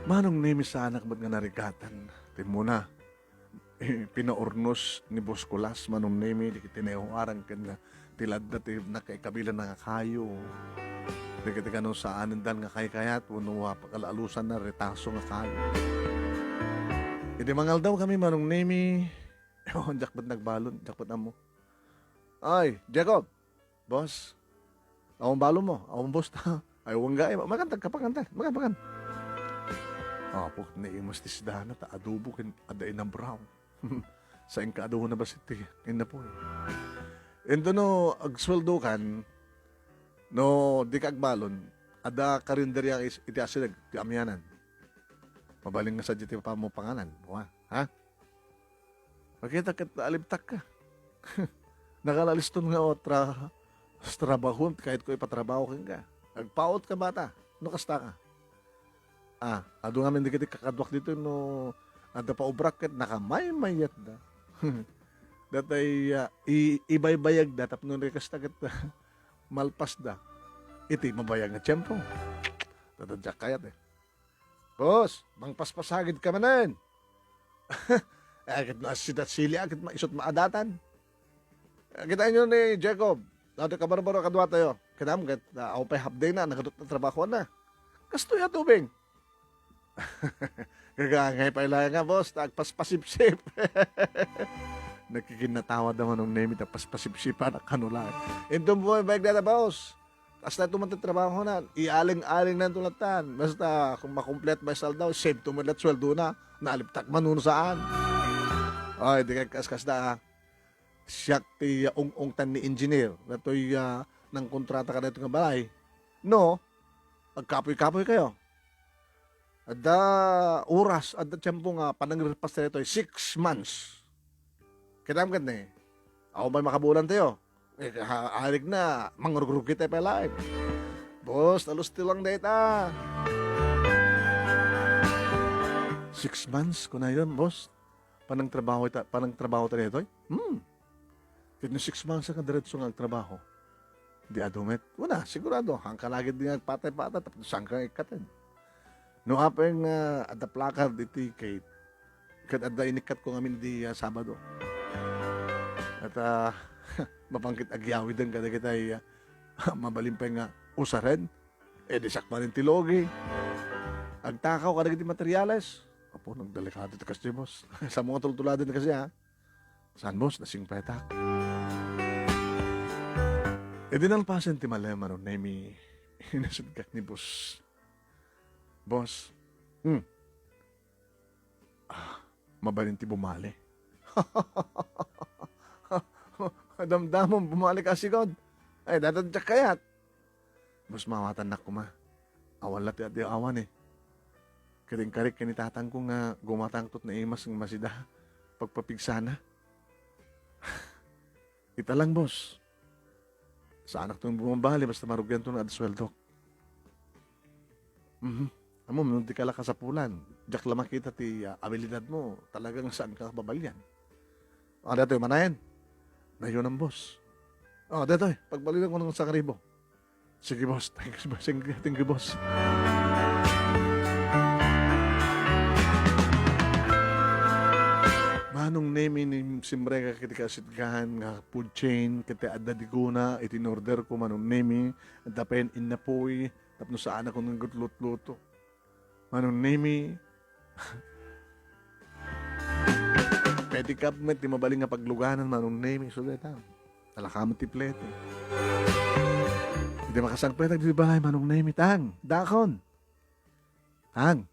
Manong Nemi, saanak met nga narigatan. Ti muna, eh, pinaurnos ni Boss Kulas, Manong Nemi, dagiti nayaw-aran ken ti ladda ti nakaikabilan nga kayo. Dagiti kano saanen dan nga kaykayat, wenno, ah, pagkalalusan na retaso nga kayo. Idi mangaldaw kami, Manong Nemi, diak met nagbalon, diak met ammo. Ay, Jacob! Boss, awan balon mo, awan boss ta. Ay, wangga, ay, makantan, kapakantan, makan, makan. Apo, naimas ti sidana, ta adobo ken adda inang brown. Sa inka adobo na basit ti, inna po. Ento no, agsweldo kan, no, di ka agbalon, adda karinderya is-, iti asideg, ti amianan. Mabalin nga sadya ti pamupanganan, wa, ha? Makita ket naalibtak ka. Nakalaliston nga otra, trabahon, kahit ko ipatrabaho kenka. Agpaut ka, bata. No kasta ka. Ah, adu ngamin dagiti kakaduak dito no adda pa obrak ket nakamaymayat da. Datay, ah, i-, ibaybayag da tapno no kasta ket malpas da. Iti mabayag nga tiempo. Datay diak kayat, eh. Boss, mangpaspasagid ka manen. Eh, ket no assit sili, ah, ket ma-, isut maadatan. Eh, kitaenyo ni Jacob, datoy kabarbaro kadua tayo. Kinam, ket, ah, awan pay half day na, nagadut na trabaho na. Kastoy a tubing. Kagangay pay la nga, boss, ta agpaspasipsip. Nakikinnatawa da Manong Nemi ta paspasipsipan a kanula. Inton buhay, baik data, boss. Kasta ito man ti trabaho na, ialing-aling na ito latan. Basta, kung makumplet may saldaw, save to man lat sweldo na. Naliptak man uno saan. Ay, di kay kas-kas da, ah. Siak ti, ah, ung-ungtan ni engineer. Natoy, ah, nang kontrata ka dito nga balay. No, agkapoy-kapoy kayo. Adda oras, adda tiempo nga panangrepas tayo ito, six months. Kita mo ket ni, awan pay makabulan tayo. Eh, ha, arig na, mangrugrugi tayo pay laeng. Boss, talus ti lang data. Six months, kunayon, boss. Panangtrabaho ta, panangtrabaho ta daytoy? Hmm. Ket no six months nga diretso nga agtrabaho, di adu met. Una, sigurado, hangka lagid di nga agpatay-patay, tapno saan ka ikkaten. No apay nga adda placard iti gate, ket adda inikkatko ngamin di, ah, Sabado. At, ah, mapangkit agyawiden kadagitay, ah, mabalin pay nga usaren. Eh, di sakbanen ti logi. Agtakaw kadagiti materiales. Apo, nagdelikado ti kasi, boss. Sa mga tultuladen kasi, ha? Saan, boss? Nasingpetak. Idi nalpasen ti malem, Manong Nemi, inasudkak ni boss. Boss, hmm. Ah, mabalin ti bumali. Damdamon, bumali ka sigod. Ay, datan diak kayat. Boss, mawatannak koma. Awan la ti adi awan, eh. Ket inkarik ken ni tatangko nga gumatangtot naimas nga masida pagpapigsana. Ita lang, boss. Saanak ton bumabali basta marugianto nga adda sueldok. Mhm. Ammom, no di ka la kasapulan, diak la makita ti, ah, abilidad mo. Talagang saan ka babalian. Ah, datoy, manayen. Nayonan, boss. Oh, datoy, pagbalina ko ng sangribo. Sige, boss. Thank you, boss. Thank you, thank you, boss. Manong Nemi, ni simreka kiti kasidgan nga food chain, kiti adda diguna, iti in-order ko, Manong Nemi, adda pay innapuy, tapno saan ako nang gutlut-luto. Manong Nemi, pedicab met ti mabalin nga pagluganan, Manong Nemi, isu dayta. Alakam ti plete. Iti makasangpetak ti balay, Manong Nemi, tang, dakon. Tang.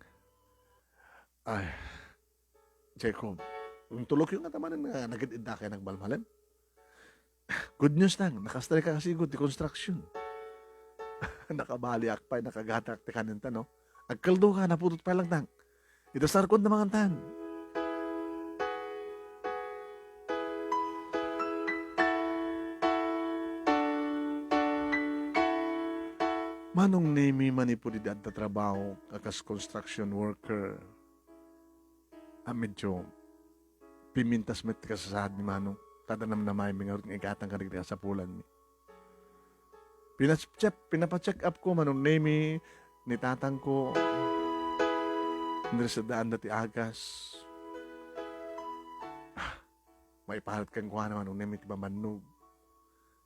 Ay, Jacob, intulokyo nga tamanen nga nagid-idda kay nagbalmalen. Good news tang, nakastrike ka kasi gud ti construction. Nakabaliak pay, nakagatak ti kanenta, no? Agkaldo ka, naputot pay lang tang. Ita sarkon na mangan tang. Manong Nemi, manipud idi adda trabaho a kas construction worker, a medyo pimintas met ti kasasaad ni Manong, ta adda namnamaenmi ngarud nga igatang kadagiti kasapulanmi. Pinacheck, pinapacheck up ko, Manong Nemi, ni tatangko. Nirsadaan da ti agas. Ah, maiparit kenkuana, Manong Nemi, ti bambannog.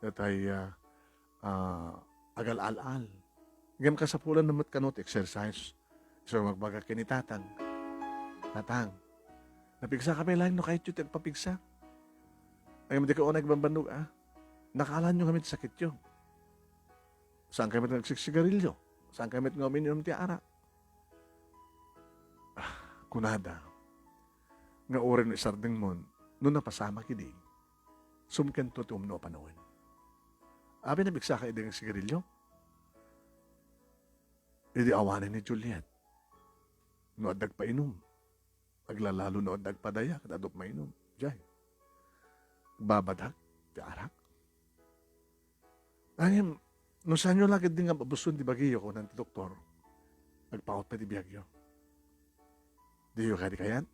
Datay, ah, ah, agal-al-al. Ngem kasapulan na met kano ti exercise. So, magbaga ken ni Tatang, "Tatang, napigsa kami laeng no kayatyo ti agpapigsa. Ngem dika unay agbambannog, a. Nakaalaanyo ngamin ti sakityo. Saan kami nga agsigsigarilyo? Saan kami nga uminom ti arak?" Ah, kunada, nga uray no isardengmon, no napasamak idi, sumkento ti umno a panawen. Apay, napigsaka idi nga sigarilyo? Idi awanen ni Juliet, no adda agpainom, aglalalo no adda agpadaya ket adu a mainom. Jay, babadak ti arak. Ngem, no saanyo la ketdi nga mabuson ti bagiyo, kunan ti doktor, agpaut pay ti biagyo. Diyo kadi kayat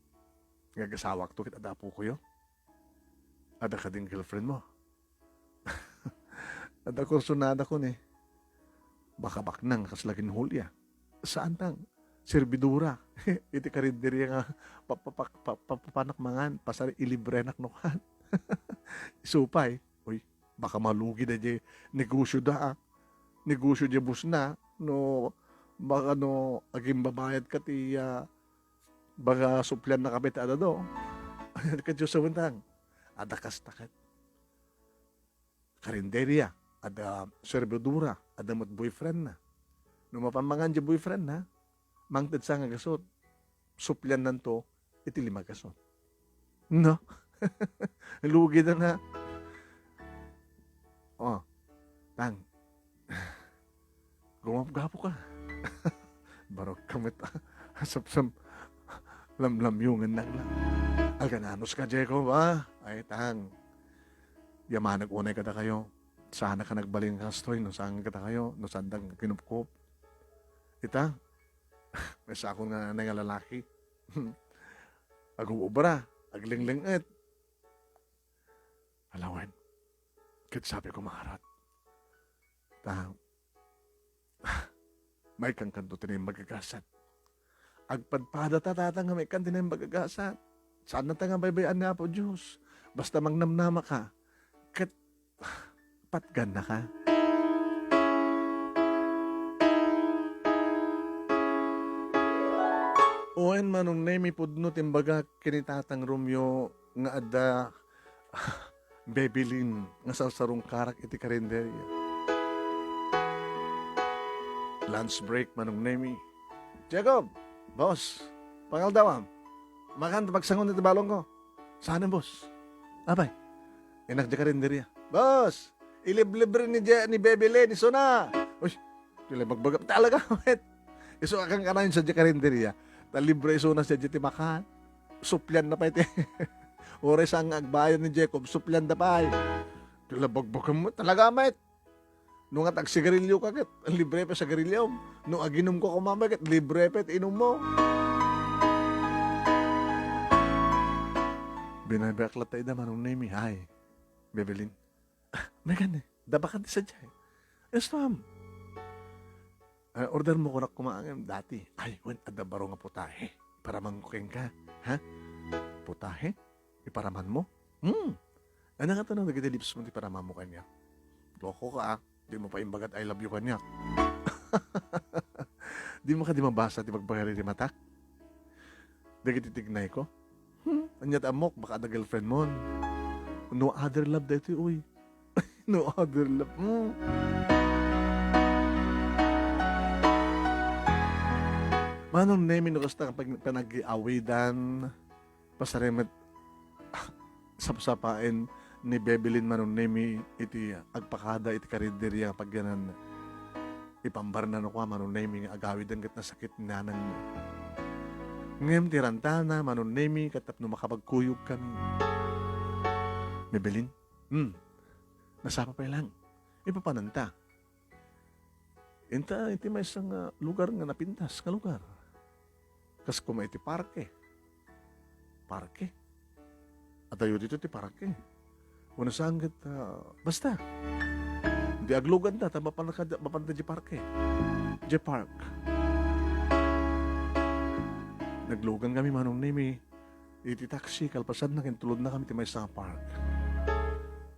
nga agasawakto ket adda apokoyo? Adda kadin girlfriend mo? Adda kursunada ko ni. Baka baknang kasla ginhulya. Saan tang? Servidora. Iti karinderya nga pa-, pa-, pa-, pa-, papanak mangan, pasar ilibrenak no kan. Isu pay. Uy, baka malugi da di negosyo da, ah. Negosyo di bus na, no, baka no, agimbabayad ka ti, ah, baga suplian na kapit adado. Ket Diyos sa bentang. Adda kasta ket. Karinderia, adda servidora, adda met boyfriend na. No mapan mangan diay boyfriend na, mangted sa nga gasut. Supliannanto iti lima gasut. No? Lugi da na. Oh, tang. Gumapgapo ka. Barok ka met. Sapsap. Lamlamyungan lang lang. Agananos ka, Jacob, ha? Ay, tang. Yamanak unay kadakayo. Saan ka nagbalin nga kastoy, no saan kadakayo, no saan da kinupkop. Ita, may sakon nga nanay nga lalaki. Aguubra, aglingling-et. Alawen, ket sabi ko, maarat. Ta, maikkan kanto ti naimbag a gasat. Agpadpada ta, Tatang, nga maikkan ti naimbag a gasat. Saan na ta nga baybay-an ni Apo Dios. Basta mangnamnama ka. Ket, patgan na ka. Wen, Manong Nemi, pudno ti imbagak ken ni Tatang Romeo nga adda Bebelin nga sarsarungkarak iti karinderia. Lunch break, Manong Nemi. Jacob, boss, pangaldawam. Makan ta pagsangon iti balongko. Saan, boss? Apay, innak diay karinderia. Boss, iliblibre ni Je-, ni Bebelin, isuna. Uy, Ti la bagbaga, talaga, met. Isu a kankanayon sadiay karinderia. Ta libre isuna sadiay ti makan. Suplianna pay ti. Uray saan nga agbayad ni Jacob, suplianda pay. Ti la bagbaga met, talaga, met. No nga agsigarilyo ka ket, libre pay sagarilyom. No aginumko koma met ket, libre pay ti inummo. Binaybay-ak latta ida, Manong Nemi. Ay, Bebelin. Ah, Megan, eh, dabakan ti sadiay. Yes, ma'am. Ah, order mo kunak koma ngem dati. Ay, wen, adda baro nga putahe. Iparamanko kenka, ha? Putahe? Iparamanmo? Hmm. Ania nga tanang dagiti lips mo ti iparamanmo kaniak? Loko ka, ah. Di mo pa imbagat I love you kaniak. Di mo kadi mabasa ti bagbagari ti matak? Dagiti tignayko? Hmm, ania ti ammok, baka adda girlfriend mon. No other love daytoy, uy. No other love. Hmm. Manong Nemi, no kasta nga pag-, panag-iawidan, pasarem met, ah, sapsapaen ni Bebelin, Manong Nemi, iti agpakada iti karinderia nga pagyanan. Ipambarna no kua, Manong Nemi, nga agawiden ket nasakit ni nanangna. Ngem ti rantana, Manong Nemi, ket tapno makapagkuyogkami. Bebelin? Hmm. Nasapa pay lang. Ipapananta. Inta iti maysa nga lugar nga napintas nga lugar. Kas koma iti parke. Parke? Adayo dito ti parke. Wenno saan ket, ah, basta. Di agluganda, ta mapan ka, mapanda di parke. Di park. Naglugan kami, Manong Nemi, iti taxi, kalpasanna ket tulodna kami ti maysa nga park.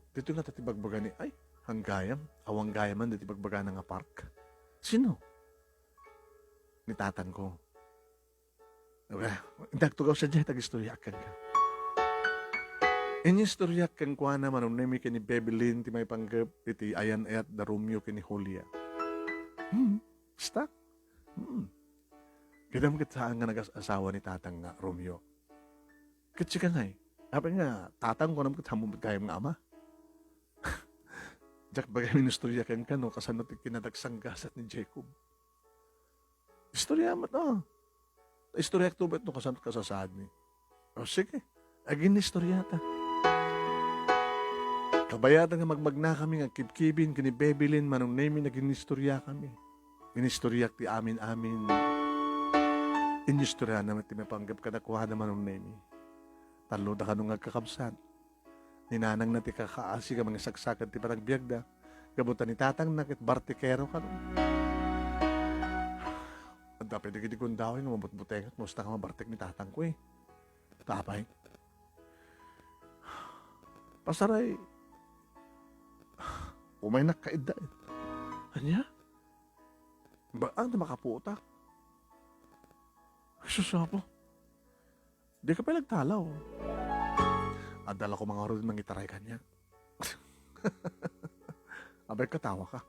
Dito nga ti bagbaga ni, ay, hanggayam, awan gayaman diti bagbagana nga park. Sino? Ni tatangko. Aba, intak tugaw sadiay, tagistoryaak kenka. Inistoryak kenkuana, Manong Nemi, ken ni Bebelin ti maipanggep iti ayan-ayat da Romeo ken ni Julia. Hmm, basta? Hmm. Kidam ket saan nga nagas-asawa ni tatang nga Romeo. Ket sika ngay, apay nga tatang, kunam ket ammom met gayam nga ama? Diak bagay inistorya kenka no kasano ti kinadagsanggasat ni Jacob. Istorya met, ah. Istoryak to met no kasano kasasaadmi. O, sige. Agin-istoryata. Kabayatan nga magmagnakami nga agkibkibin ken ni Bebelin, Manong Nemi, nagin-istoryakami. Inistoryak ti amin-amin. Inistorya na met ti mapanggep kadakuada, Manong Nemi. Tallo da kano nga agkakabsat. Ni nanangna ti kakaasi nga mangisagsaked ti panagbiagda. Gapu ta ni tatangna ket bartikero kano. Adda pay dagiti gundaway nga mabutbutengat, musta nga mabartek ni tatangko, eh. Tapay. Pasaray, umaynak kaidda, eh. Ania? Ba, ang makaputak? Ay, sus, Apo. Di ka pay nagtalaw. Adda la koma ngarud mangitaray kaniak. Abay, katawa ka.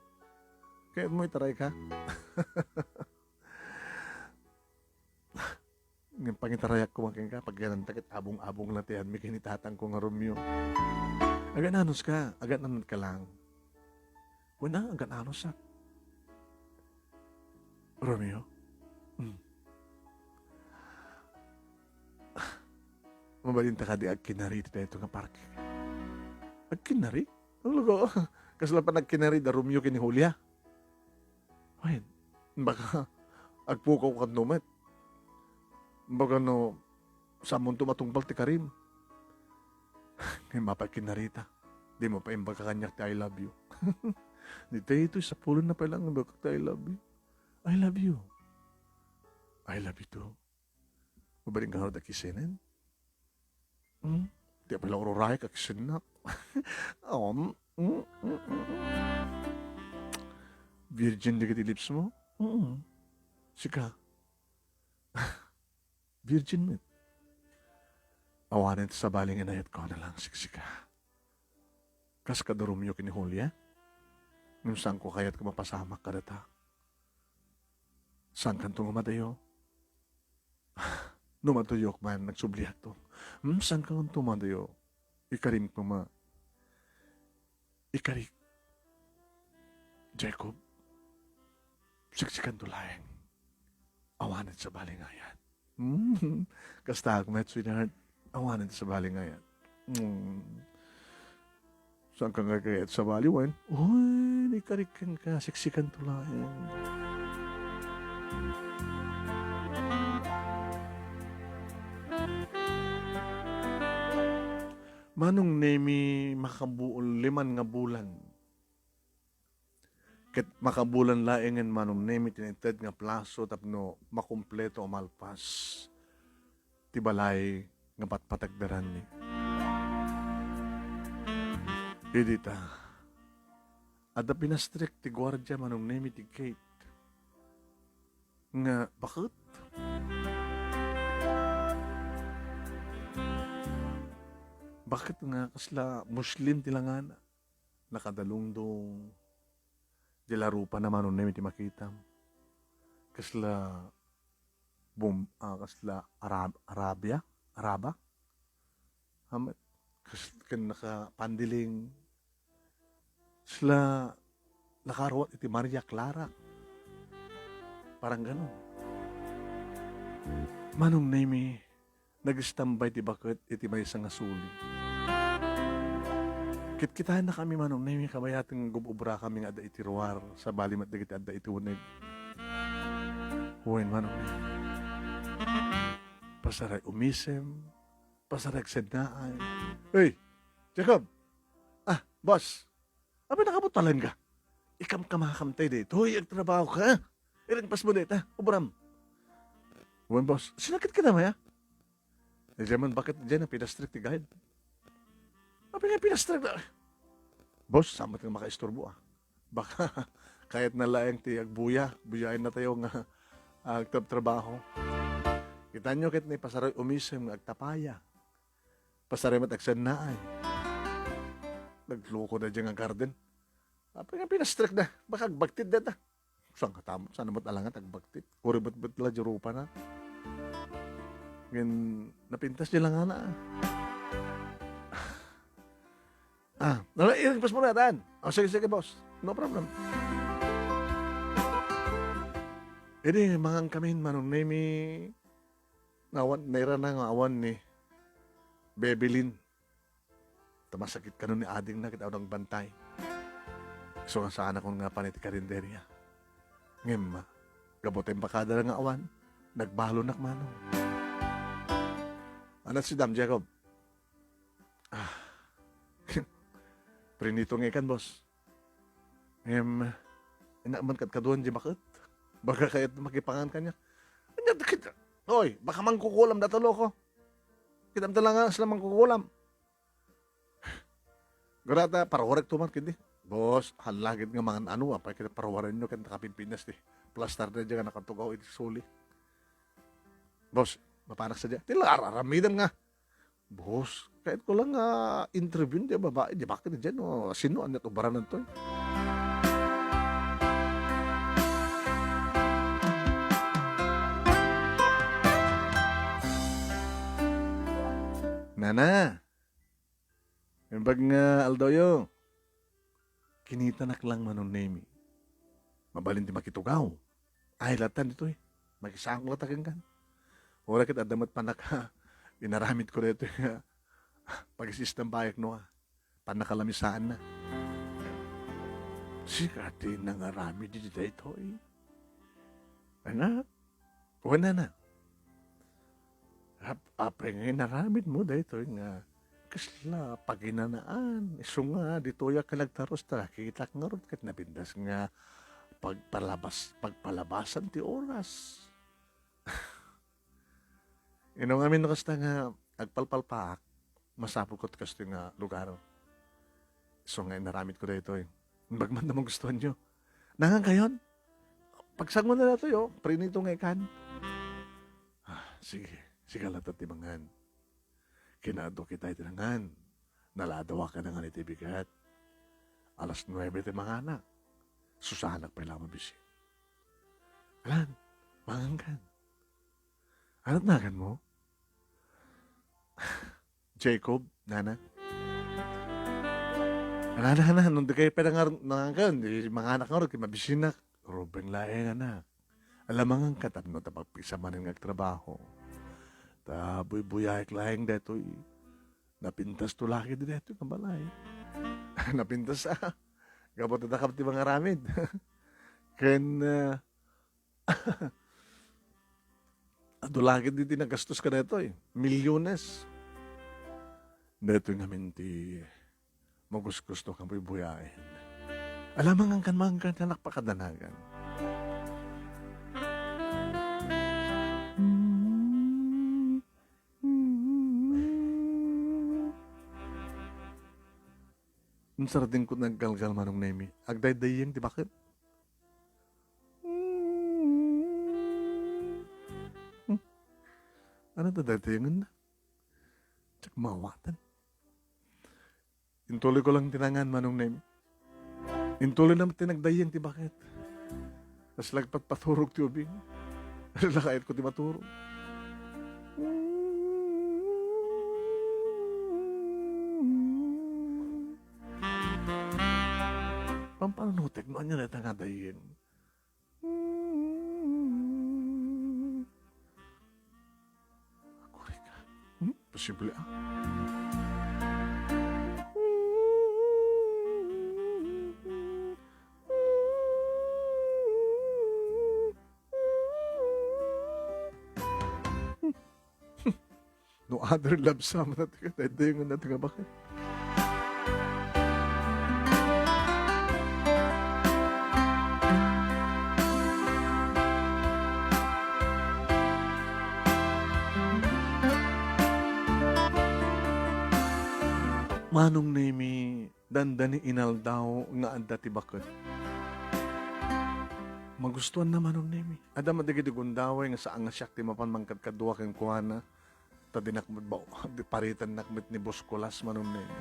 Kayatmo itaray ka? Ngem pangitarayak koma kenka, pagyananta ket abong-abong la ti ayanmi ken ni tatangko nga Romeo. Agan-anos ka, agan-anod ka lang. Wen a, agan-anosak. Romeo? Hmm. Mabalinta kadi agkinari ti daytoy nga parke? Agkinari? Talaga? Kasla panagkinari da Romeo ken ni Julia? Wen, baka agpukaw kano met. Baka no, samonto matungpal ti karim. Ngem apay kinarita? Dimo pay imbaga kaniak ti I love you. Ditoy, itoy, sapulonna pay lang imbagak ti I love you. I love you. I love you too. Mabalin ka nga da kissenen? Hmm? Di pala ururayak a kissennak. Um, mm, mm, mm, mm. Virgin dagiti lips mo? Mm. Sika? Virgin met. Awanen ti sabali nga inayatko a nalangsiksika. Kas kada Romeo ken ni Julia? Ngem saanko kayat nga mapasamak kadata. Saankanto nga madayo? No maduyok man, nagsubliakto. Hmm, saankanto madayo? Ikarim koma. Ikarik. Jacob, siksikanto laeng. Awanen sabali nga ayan. Hmm, kasta ak met, sweetheart. Awanen sabali nga ayan. Hmm. Saanka nga kayat sabali, wen? Uy, ikarik kenka, siksikanto laeng. Manong Nemi, makabuol liman nga bulan. Ket makabulan laengen Manong Nemi ti naited nga plaso tapno makumpleto a malpas ti balay nga patpatagdaranmi. Idi ta, adda pinastrek ti guardia Manong Nemi ti gate. Nga, baket? Baket nga kasla Muslim ti langana? Nakadalungdong. Di la rupana Manong Nemi ti makitam. Kasla bom-, ah, kasla Arab-, Arabia? Araba? Ham-, kas-, ken nakapandiling. Kasla nakaruat iti Maria Clara. Parang ganon. Manong Nemi, nag-istambay ti baket iti maysa nga suli. Kitkitaennakami Manong Nemi, kabayaten nga gub-obrakami nga adda iti ruar, sabali met dagiti adda iti uneg. Wen, Manong Nemi. Pasaray umisem, pasaray agsennaay. Hey, Jacob! Ah, boss! Apay, nakabutalen ka? Ikamkamakam tayo dito. Hoy, agtrabaho ka. Irin pas mo dito, obram. Wen, boss. Sinakit ka naman, ha? Eh, diyan man, bakit diyan ang pinastrek ti guide? Apay nga pinastrek na. Boss, samat nga makaisturbo, ah. Baka kayat na laeng ti agbuya. Buyaen na tayo nga agtrab-trabaho. Kita nyo, ket ni pasaroy umisem nga agtapaya. Pasaray met agsennaay. Nagloko na dyan nga garden. Apay nga pinastrek na. Baka agbagtit deta. Saan ka tamo? Saan naman alangat agbagtit? Kuri bet-bet la di rupa na. Ngin, napintas di langana, ah. Ah, nala, iring pas mo na, Dan. Oh, sige, sige, boss. No problem. Ini, mangan kami, Manong Nemi. Nawan, nairana nga awan ni Bebelin. Ta masakit kano ni adingna ket awan nagbantay. Isu nga saanakon nga pan iti karinderia. Ngem, gapu ta imbakada nga awan, nagbalonnak Manong. Anat si Dam Jacob? Ah. Prinito nga ikan, boss. Em, inak man kadkaduan di maket. Baga kayat makipangan kanya. Anya, dakit. Oy, baka mangkukulam data loko. Kitam ta lang nga sila mangkukulam. Garata, paruwarek tuman kidi. Boss, halagid nga mangan ano, apay kita paruwaren nyo, kanta kapimpinas ti. Plastar na dyan, nakatugaw, iti suli. Boss, mapanak sa dyan. Tila, ar-, aramidam nga. Boss, Kayatko lang nga interviewin ti babae, di ba? Kaya dyan, no? Sino, anya, ubaranan to, eh? Nana, imbag nga aldaw yo, kinitanak lang Manong Nemi. Mabalin ti makitugaw. Ay, latan ditoy. Makisangko lata kenkan. Ura ket adda met panaka-, inaramid ko daytoy nga pag-isistambayek no, ah, panakalamisaanna. Sika ti nangaramid iti daytoy. Anak, wen nana. Ap-, apay nga inaramidmo daytoy nga kasla paginanaan, isu nga ditoyak nga nagtaros ta nakitak ngarud ket napintas nga pagpalabas-, pagpalabasan ti oras. Ino ngamin no kasta nga agpalpalpaak, masapulko ti kastoy nga lugar. Isu nga inaramidko daytoy. Imbag man ta magustuanyo. Nangan kayon? Pagsango na datoy, oh. Prinito nga ikan. Ah, sige. Sige lata ti mangan. Kinaadu kita iti nangan. Naladawa ka nangan iti bigat. Alas nuebe ti manganak. Susanak pay la mabisi. Alan, mangan kan. Anat nagan mo? Jacob, nana. Nana, nana, nung di kayo pwede nga nangangan, di manganak nga ron, kaya mabisinak. Rubeng laeng, anak. Alamangan ka tapno ta pagpisa manen nga agtrabaho. Ta buybuyaek laeng detoy. Napintas to lagi di detoy nga balay. Napintas, ah. Gapu ta dakam ti mangaramid. Ken, ah, adu lagi di, di nagastos ka detoy. Milyones. Detoy ngamin ti magugusto nga buybuyaen. Ala, mangan kan, mangan kan, anak, pakadanagan. Insardengko naggalgal, Manong Nemi. Agdaydayyeng ti baket. Hmm. Ano ta daydayengen na? Diak maawatan. Intuloy ko lang ti nangan, Manong Nemi. Intuloy na met ti nagdayyeng ti baket. Kasla agpatpaturog ti ubing. Kasla kayatko ti maturog. Pampanutek no ania dayta nga dayyeng. Agurayka. Hmm? Posible, ah. No other love song na ti kadaydayengen na ti nga baket. Manong Nemi, dandani inaldaw nga adda ti baket. Magustuanna, Manong Nemi. Adda met dagiti gundaway nga saan nga siak ti mapan mangkadkadua kenkuana. Ta dinak met bao-, di paritannak met ni Boss Kulas, Manong Nemi.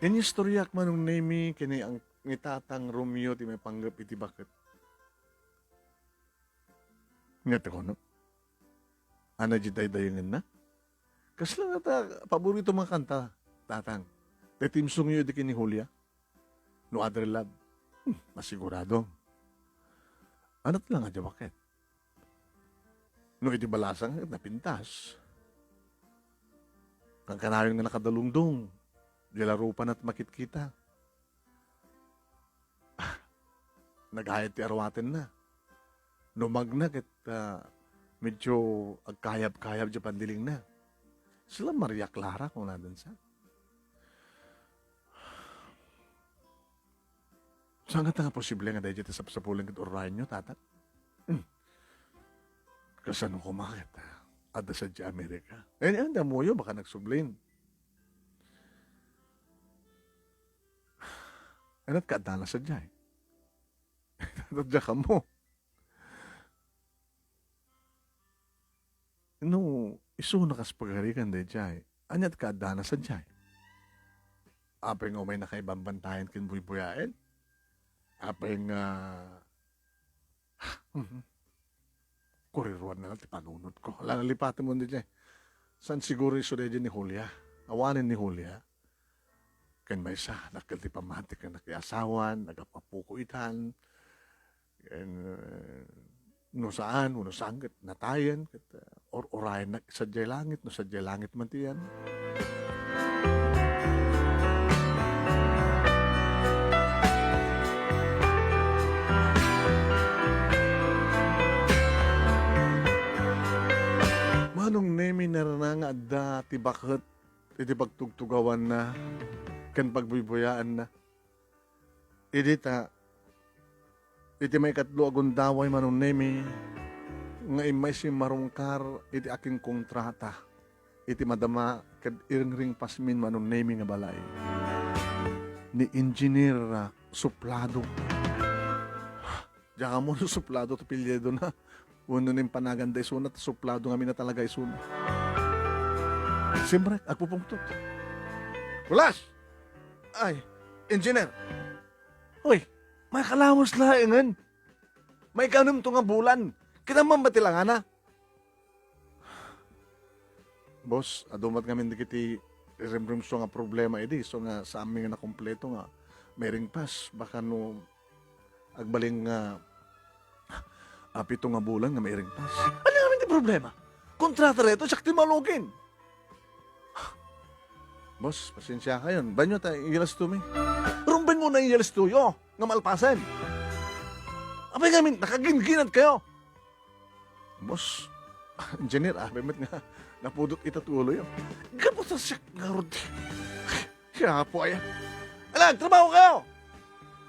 Inistoriak, Manong Nemi, ken ni ang-, ni Tatang Romeo ti maipanggep iti baket. Ania ti kuno? Ania diay daydayengenna? Kasla nga ta paborito nga kanta, Tatang. Ti theme song yo idi ken ni Julia. No other love. Hmm, masigurado. Anat lang a di baket. No idi balasang, napintas. Kankanayon nga nakadalungdong. Di la rupa nat makitkita. Nagayat ti arwatenna. No magna ket, ah, medyo agkayab-kayab di pandilingna. Sila Maria Clara, kunadansa. Saan nga ta nga posible nga daydiay ti sapsapulen ket urrayenyo, Tatang? Hmm. Kasano koma ket, ah, adda sadiay Amerika? Eh, ania, dammoyo, baka nagsublin. Anat ka adda na sadiay? Tatadya kamo. No, isuna kas pagarigan daydiay, ania ti kaaddana sadiay? Apay nga umayna kayo bambantayan ken buybuyaen? Apay nga, kuriruanna la ti panunotko. Ala, nalipatem daydiay. Saan siguro isu daydiay ni Julia? Awanen ni Julia. Ken maysa, dakkel ti pammati ken nakiasawan, nagap-apoko itan. Ken, eh, no saan, no saan ket natayen, ket, eh, or-, urayennak sadiay langit, no sadiay langit man ti iyan. Manong Nemi, narana nga adda ti baket iti pagtugtugawanna ken pagbuybuyaanna. Idi ta, iti maikatlo a gundaway, Manong Nemi, nga immay simmarungkar iti akinkontrata iti madama ken iringringpasmin, Manong Nemi, nga balay ni Engineer, ah, Suplado. Diak ammo no Suplado ti apelyidona wenno no impanaganda isuna, ta Suplado ngamin a talaga isuna. Simrek, agpupungtot. Bulas! Ay, Engineer! Uy, maikalawas laengen. Maikanemto nga bulan. Kinamam ba ti langana? Boss, adu met ngamin dagiti rimrimso nga problema idi, isu nga saanmi nga nakompleto nga mairingpas. Baka no agbalin nga, ah, pito nga bulan nga mairingpas. Ania ngamin ti problema? Kontrata daytoy, siak ti malugin. Boss, pasensiakayon. Banyo ta iyalastomi. Rumbeng una iyalastoyo nga malpasen. Apay ngamin, nakagingginat kayo. Boss, Engineer, apay met nga napudot ita ti uloyo. Gapu ta siak ngarud. Siya po aya. Ala, trabaho kayo!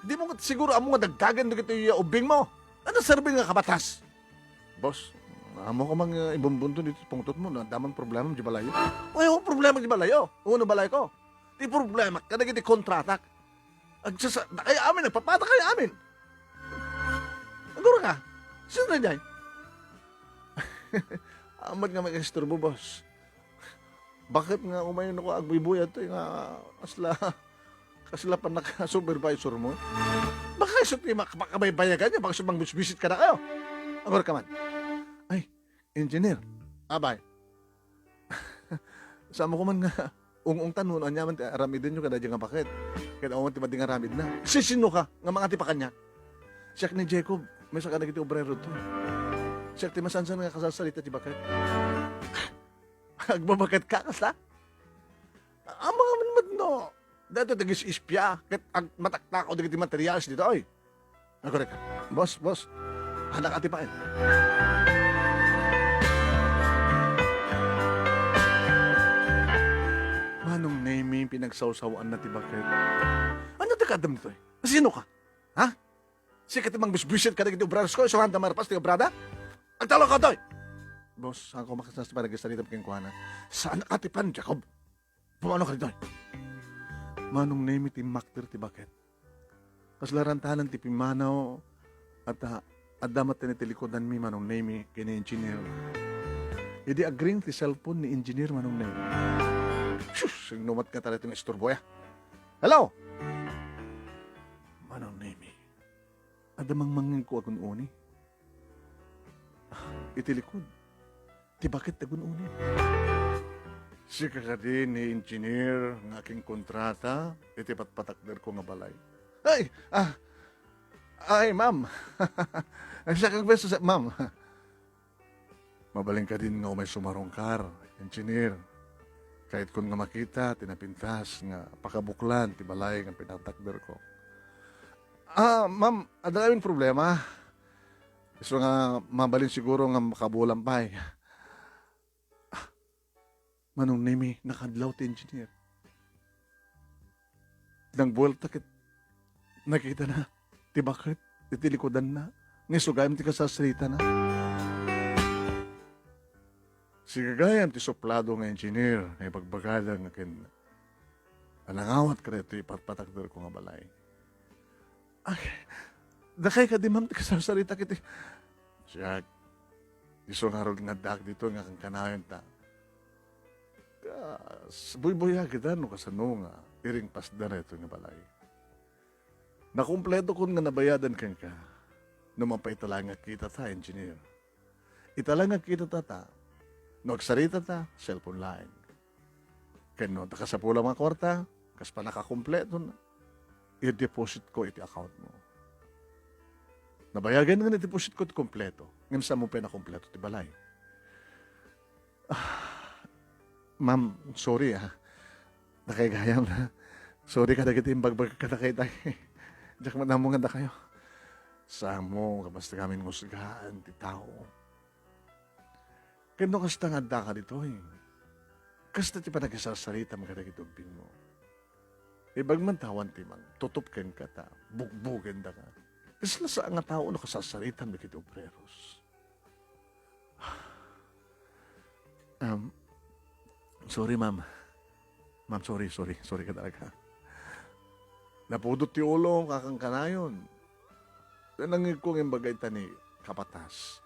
Di mo nga siguro ammo nga dagdagan dagiti ubing mo. Ano serbi nga kabatas? Boss, ammo ka man nga ibumbunto dito pungtot mo, no? Adda man problema di balayo. Uy, ang problema di balayo. Uno balay ko. Ti problema, kadagiti kontratak. Agsasa-, da kayo amin, nagpapata kayo amin. Agura ka. Sino na dyan? Amat nga may isturbo, boss. Bakit nga umayon ako agbuybuy ato nga kasla, kasla pa naka-supervisor mo? Baka iso ti mak-, makabaybayagan niya, baka sumang bisbisit ka na kayo. Agor ka man. Ay, engineer. Abay. Sama ko man nga, ung-ung ta, no, anya man ti aramiden nyo kada di nga bakit. Kaya ako man ti mading aramid na. Sisino ka, nga mga ti pakanyak? Siak ni Jacob, may sakana kiti obrero to. Siak ti masansan nga kasasarita ti bakit. Agbabaket ka, kasla? Ang mga manmad, no? Dati tagis ispya, ket ag-, mataktak o dagiti materials dito, oy. Agurek ka. Boss, boss. Anak ati paen. Manong Nemi, pinagsawsawan na ti bakit. Ano ti kadam dito, eh? Sino ka? Ha? Sika ti mangbisbisit kadagiti obraros ko, isu nga adda marpas ti obrada? Agtalokatoy! Boss, saan ko makasnas ti panagsalita kenkuana? Saan ka ti pan, Jacob? Pumano ka ditoy? Manong Nemi ti makder ti baket. Kasla rantanan ti pimmanaw, at, ah, adda met ti likudanmi, Manong Nemi, ken ni Engineer. Idi agring ti cellphone ni Engineer, Manong Nemi. Sus, sinumat nga talaga nga isturbo, ya. Hello? Manong Nemi. Adda mangmangngegko agun-uni. Ah, iti likod, ti baket agun-uni. Sika kadi ni engineer nga akinkontrata iti patpatakderko nga balay? Ay, ah, ay, ma'am. Ay, siak nga beses, ma'am. Mabalin kadin nga umay sumarungkar, engineer. Kaitkon nga makita ti napintas nga pakabuklan ti balay nga pinatakderko. Ah, ma'am, adda kami problema. Isu nga mabalin siguro nga makabulan pay. Ah, Manong Nemi, nakadlaw ti engineer. Nagbuelta ket nakitana ti baket iti likudanna nga isu gayam ti kasasritana. Sika gayam ti suplado nga engineer nga ibagbagada nga ken a nangawat kadaytoy ipatpatakderko nga balay. Ay, dakay kadi, ma'am, ti kasasaritak iti siak. Isu ngarud nga addaak ditoy nga kankanayon ta, kas-, buybuyagida no kasano nga iringpasda daytoy nga balay. Nakumpleto kon nga nabayadan kenka. No mapait ta laeng nga kitata, engineer. Ita laeng nga kitata ta, no agsaritata, cellphone laeng. Ken no nakasapulam nga kuarta, kas pannakakumpleto na, i-deposit ko iti account mo. Nabayagen nga ni-deposit ko ti kumpleto, ngem saan mo pay nakumpleto ti balay. Ah, ma'am, sorry, ah. Dakay gayam, sorry kadagiti imbagbagak kadakay, tay. Diak man ammo nga dakayo. Saanmo, kabasta kami ngusgaan ti tao. Ken no kasta nga addaka ditoy, kasta ti panagisarsaritam kadagiti ubbingmo. Ibagman ta awan ti mangtutup kenka ta bugbugenda ka. Kasla saan nga tao no kasarsaritam dagiti obreros. Um, sorry, ma'am. Ma'am, sorry, sorry. Sorry ka talaga. Napudot ti ulo, kakankanayon. Nanangigko nga imbagay ta ni kapatas.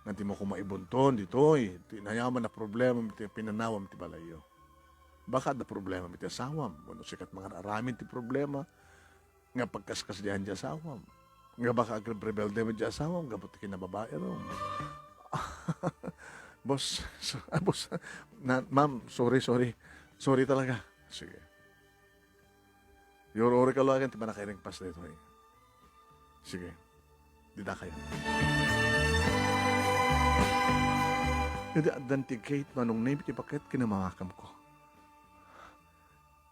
Nga di mo ko maibunton ditoy. Ti nayaman a problema, ti pinanawam ti balayyo. Baka adda problema ti asawam. Wenno sika ti mangar-aramid ti problema. Nga pagkaskasdian ti asawam. Nga baka agrebrebelde met ti asawam gapu ti kinababaim. Boss, so-, ah, boss, na, ma'am, sorry, sorry. Sorry talaga. Sige. Uri-uri ka laeng ti pannakairingpas daytoy. Sige. Dita kayo. Idi addan ti gate, Manong Nemi ti baket kinamamakamko.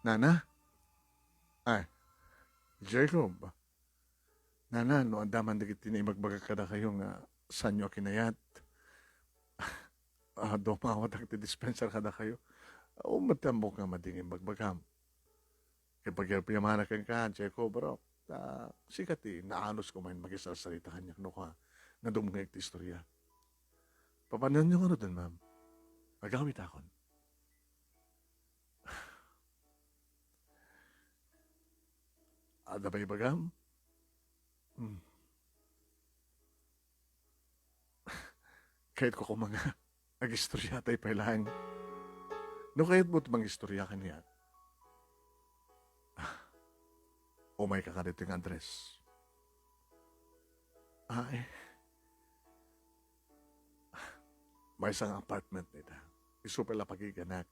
Nana? Ay, Jacob. Nana, no adda man dagiti naibagbagak kadakayo nga saanyo a kinayat, ah, dumawatak ti dispenser kadakayo. Awan met ti ammok nga madi nga ibagbagam. Ket pagyarpayamanak kenka, Jacob, bro, ta sika ti naanus koma nga makisarsarita kaniak no kua nga dumngeg ti istorya. Papananyo ngaruden, ma'am? Agawitakon. Adda pay ibagam? Hmm. Kayatko koma nga agistorya tay pay laeng. No kayatmo ti mangistorya kaniak, umayka kaditoy nga address. Ay. Maysa nga apartment dayta. Isu pay la pagiganak.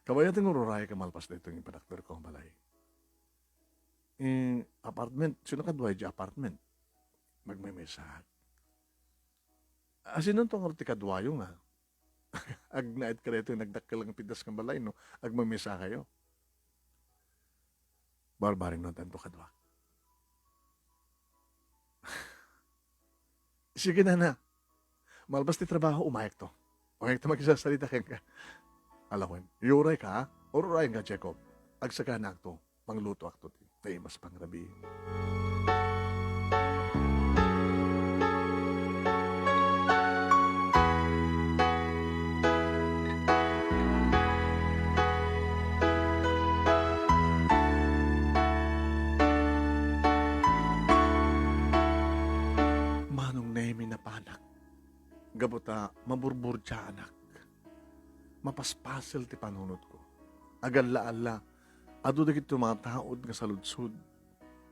Kabayat nga ururayka malpas daytoy nga ipadakderko nga balay. Eh, apartment, sino kadua idiay apartment? Magmaymaysaak. Asinonto ngarud ti kaduayo nga agnaed kadaytoy nagdakkel nga pintas nga balay no agmaymaysakayo? Barbarinontanto kaduak. Sige, nana. Malpas ti trabaho, umayakto. Umayakto makisarsarita kenka. Ala wen, urayka, ha? Ururayenka, Jacob. Agsaganaakto, manglutoakto ti naimas pangrabii. Manong Nemi, napanak. Gapu ta maburburdiaanak. Mapaspasil ti panunotko. Agalla-alla, adu dagiti mangataud nga saludsod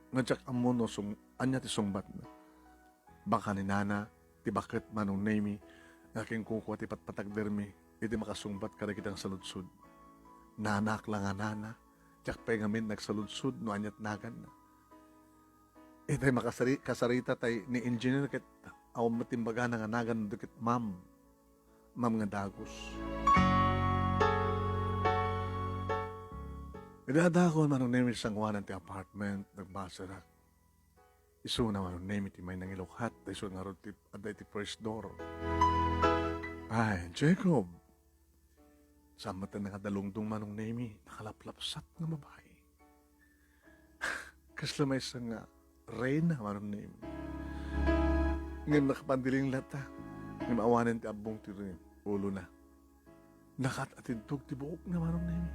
nga diak ammo no sung-, ania ti sungbatna. Baka ni nana, ti baket, Manong Nemi, nga kenkuana ti patpatagdermi iti makasungbat kadagiti nga saludsod. Nanak la nga nana, diak pay ngamin nagsaludsod no ania ti naganna. Itay makasari-, kasarita tay ni engineer ket awan met imbagana nga nagan dagiti ma'am. Ma'am nga dagus. Idi addaakon, Manong Nemi, sanguanan ti apartment, nagbaserak. Isuna, Manong Nemi, ti may nangilukhat, ta isu ngarud ti adda iti first door. Ay, Jacob! Saan met ti nakadalungdong, Manong Nemi, nakalaplapsat nga babai. Kasla maysa nga reyna, Manong Nemi. Ngem nakapandilinglatta. Ngem awanen ti abbong ti ulona. Nakat-atintog ti buokna, Manong Nemi.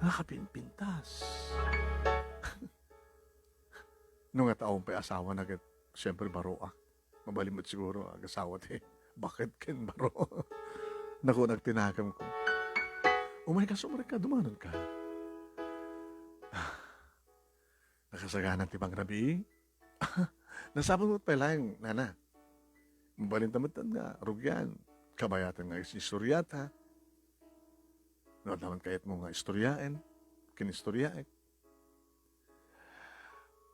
Nakapimpintas. No nga taon pay asawana ket, siyempre, baroak. Mabalin met siguro, agasawa ti Baket ken baro. Nakunak ti nakemko. Umayka, sumrekka, dumanonka. Ah, nakasagana ti pangrabii? Nasapul met pay laeng, nana. Mabalinta met nga rugian. Kabayatan nga istoriata. No adda man kayatmo nga istoriaen, ken istoriaek.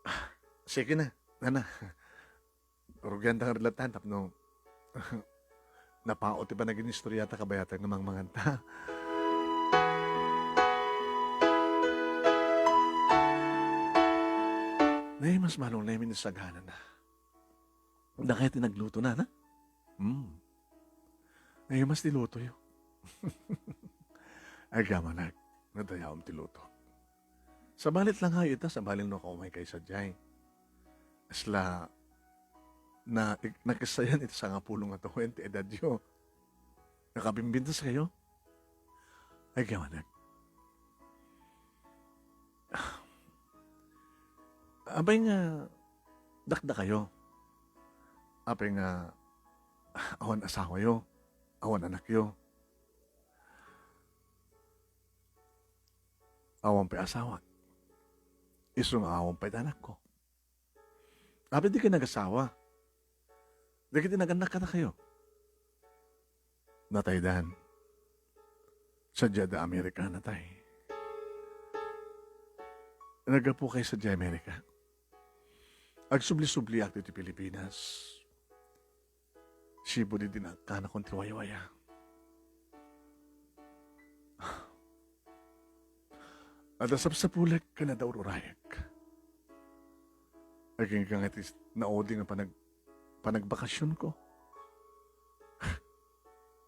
Ah, sige na, nana. Rugianta nga relatan tapno napao ti panaginistoriata kabayatan nga mangmanganta. Nay, mas malong nay, min saganana. Dakay ti nagluto na, na? Hmm. Nay, mas ti lutoyo. Ay, gamanak. Nadayawem ti luto. Sabalit lang hayo ita, sabalit no kaumay kay sadiay. Asla, na, ik-, nakissayan iti sangapulo nga tawen ti edadyo. Nakabimbintas kayo? Ay, gamanak. Apay nga dakdakayo? Apay nga awan asawayo? Awan anakyo? Awan pay asawak. Isu nga awan pay ti anakko. Apay dikay nagasawa? Dagiti nagannak kadakayo? Nataydan. Sadiay adda Amerika, natay. Naggapu kay sadiay Amerika. Agsubli-subliak ditoy Pilipinas. Sipud idi nakanakon ti waywaya. Adda sapsapulek ken adda ururayek. Agingga nga ti naudi nga panag-, panagbakasionko.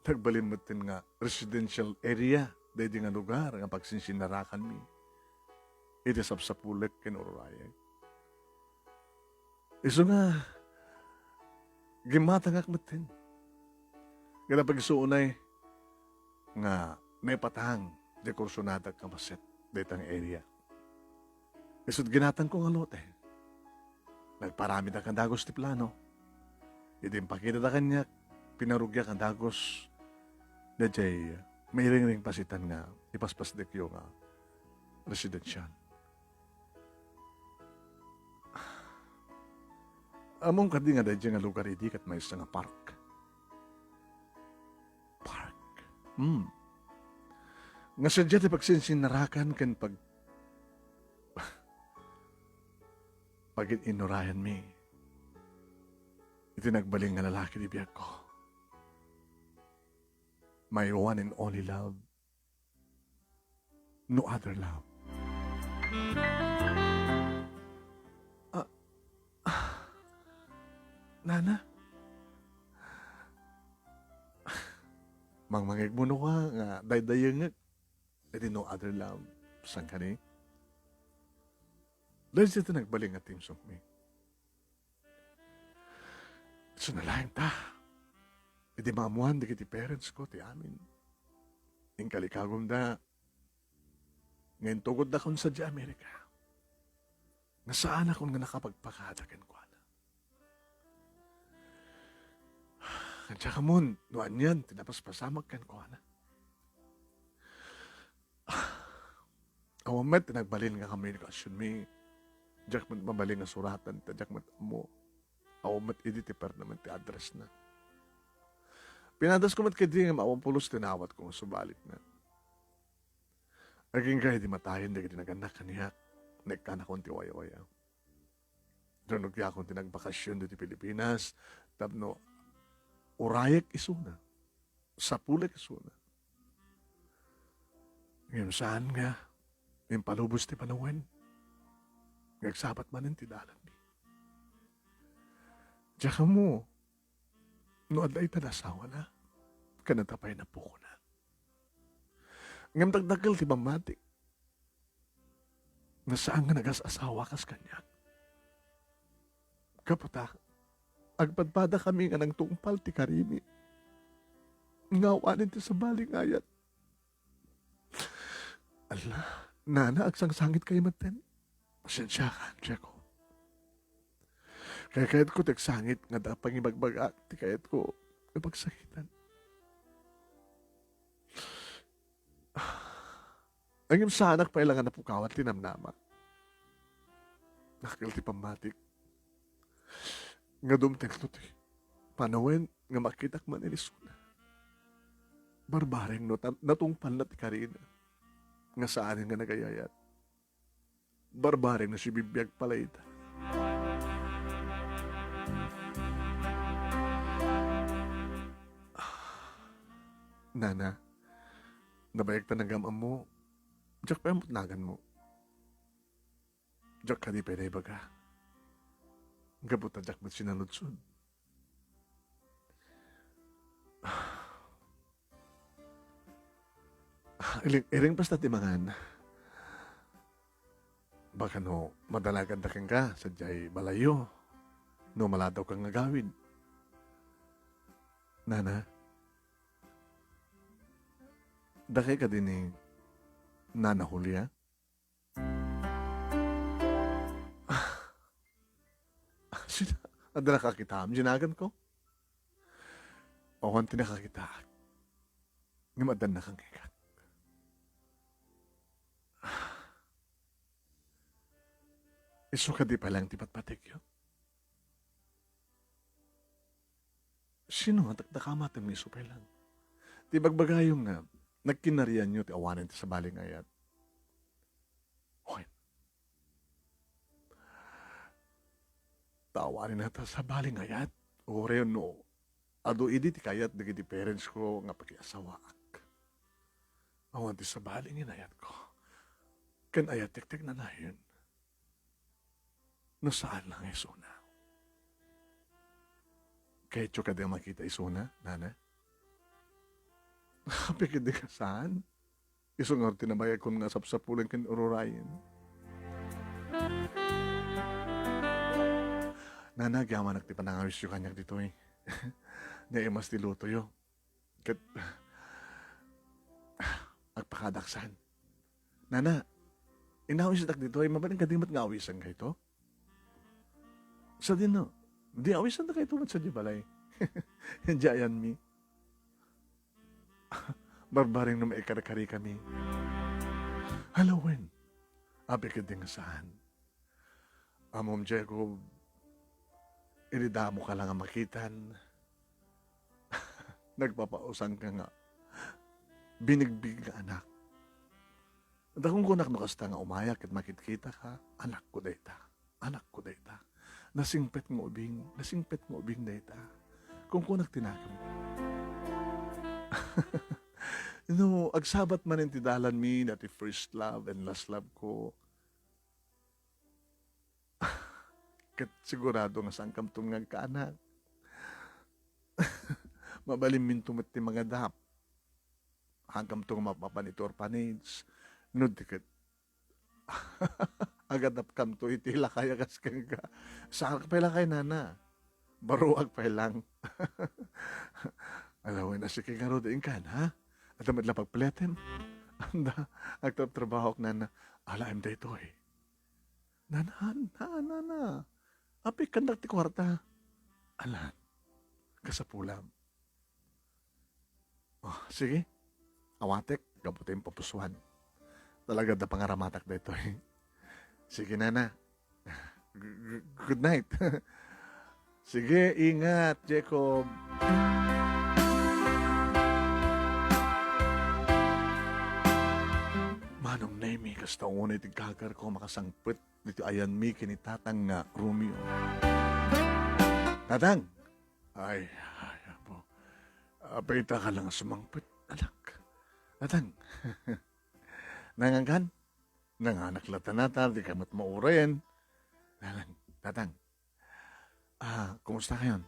Nagbalin metten nga residential area daydi nga lugar nga pagsinsinnarakanmi iti sapsapulek ken ururayek. Isu nga, gimmatangak metten. Ket napagsuonay nga naipatang ti kursonadak nga bassit dayta nga area. Isut' ginatangko nga lote. Nagparamidak nga dagus ti plano. Idi impakitada kaniak, pinarugiak nga dagus daydiay mairingring passitan nga ipaspasdikyo nga residential. Ammom kadi nga daydiay nga lugar idi ket maysa nga park? Park. Hmm. Nga sadiay ti pagsinsinnarakan ken pag-, pagin-innurayanmi iti nagbalin nga lalaki ti biagko. My one and only love. No other love. Ah, ah, Nana? Mangmangegmo no ka nga daydayengek iti no other love, saan kani? Daydiay ti nagbalin nga theme songmi. Isu na laeng ta. Idi maammoan dagiti parents ko ti amin, inkalikagumda nga intugoddakon sadiay Amerika. Nga saanakon nga nakapagpakada kenkuana. Diak ammo no anian ti napaspasamak kenkuana. Awan met ti nagbalin nga komunikasionmi. Diak met mabalin nga suratan ta diak met ammo. Awan met idi ti permanent ti addressna. Pinadas ko met kadi nga maawan pulos ti nawatko nga subalit na. Agingga idi matayen dagiti nagannak kaniak, naikkanakon ti wayawaya. Rinugiakon ti nagbakasion ditoy Pilipinas tapno urayek isuna, sapulek isuna. Ngem saan nga impalubos ti panawen nga agsabat manen ti dalanmi. Diak ammo no adda ita asawana ken adda pay napukona. Ngem dakdakkel ti pammatik nga saan nga nagas-asawa kas kaniak. Gapu ta, agpadpadakami nga nangtungpal ti karimi nga awanen ti sabali nga ayat. Ala, Nana, agsangsangit kayo metten. Pasensiakan, Jeko. Kayatko ti agsangit nga adda pangibagbagak ti kayatko. pagsakitan. Ngem saanak pay la nga napukawan ti namnamak. Dakkel ti pammatik. Nga dumtengto ti panawen nga makitak man ni Sona. Barbareng no ta-, natungpalna ti karina nga saanen nga nagayayat. Barbareng no sibibiag pay la ita. Nana, nabayag ta nagam-ammo, diak pay ammo ti naganmo. Diak kadi pay naibaga. Gapu ta diak met sinaludsod. Iring, iring basta ti mangan. Baka no madalaganda kenka sadiay balayyo, no maladawka nga agawid. Nana, dakay kadi ni Nana Julia? Sino? Adda nakakitaam, jinagan ko? Awan ti nakakitaak. Ngem adda nakangngegak. Isu kadi pay laeng ti patpategyo? Sino nga dakdakamatem nga isu pay laeng? Ti bagbagayom nga nagkinarianyo ti awanen ti sabali nga ayat. Wen. Ta awanen ta sabali nga ayat. Uray no adu idi ti kayat dagiti parents ko nga pakiasawaak. Awan ti sabali nga inayatko. Ken ayatek ti agnanayon. No saan lang isuna. Kayatyo kadi a makita isuna, nana? Apay kadi nga saan? Isu ngarud ti nabayagkon nga sapsapulen ken ururayen. Nana, agyamanak ti panangawisyo kaniak ditoy. Naimas ti lutoyo. Ket agpakadaksan. Nana, inawisdak ditoy, mabalin kadi met nga awisan kayto? Sadino, di awisan da kayto met sadiay balay. Diay ayanmi. Barbareng no maikarkarikami. Hala wen, apay kadi nga saan. Ammom, Jacob, idi damoka la nga makitan, nagpapausanka nga binigbig nga anak. Da kunkunak no kasta nga umayak ket makitkitaka, anakko dayta, anakko dayta. Nasingpet nga ubing, nasingpet nga ubing dayta. Kunkunak ti nakemko. No agsabat manen ti dalanmi, dayta ti first love and last love ko, ket sigurado nga saankamton nga agkaanak. Mabalinminto met ti mangadap. Saankamto nga mapapan iti orphanage. No di ket, agadapkamto iti lakay a kas kenka. Saanka pay lakay, nana. Baruak pay lang. Ala wen, asiki ngarud inkan, ha? Adda met la pagpletem? Anda, agtrabtrabahok, nana. Alaem daytoy. Nana, nana, nana. Apay kannak ti kuarta? Alan, kasapulam. Oh, sige. Awatek, gapu ta impapusuan. Talaga da pangaramatak daytoy. Sige, nana. G-, g-, good night. Sige, ingat, Jacob. Manong Nemi, kasta unay ti gagarko makasangpet diti ayanmi ken ni Tatang nga Romeo. Tatang! Ay, ay, apo. Apay ita ka lang sumangpet, anak. Tatang! Nangangan? Nanganak la tanata, di ka met maurayen. Tatang, Tatang. Ah, kumusta kayon?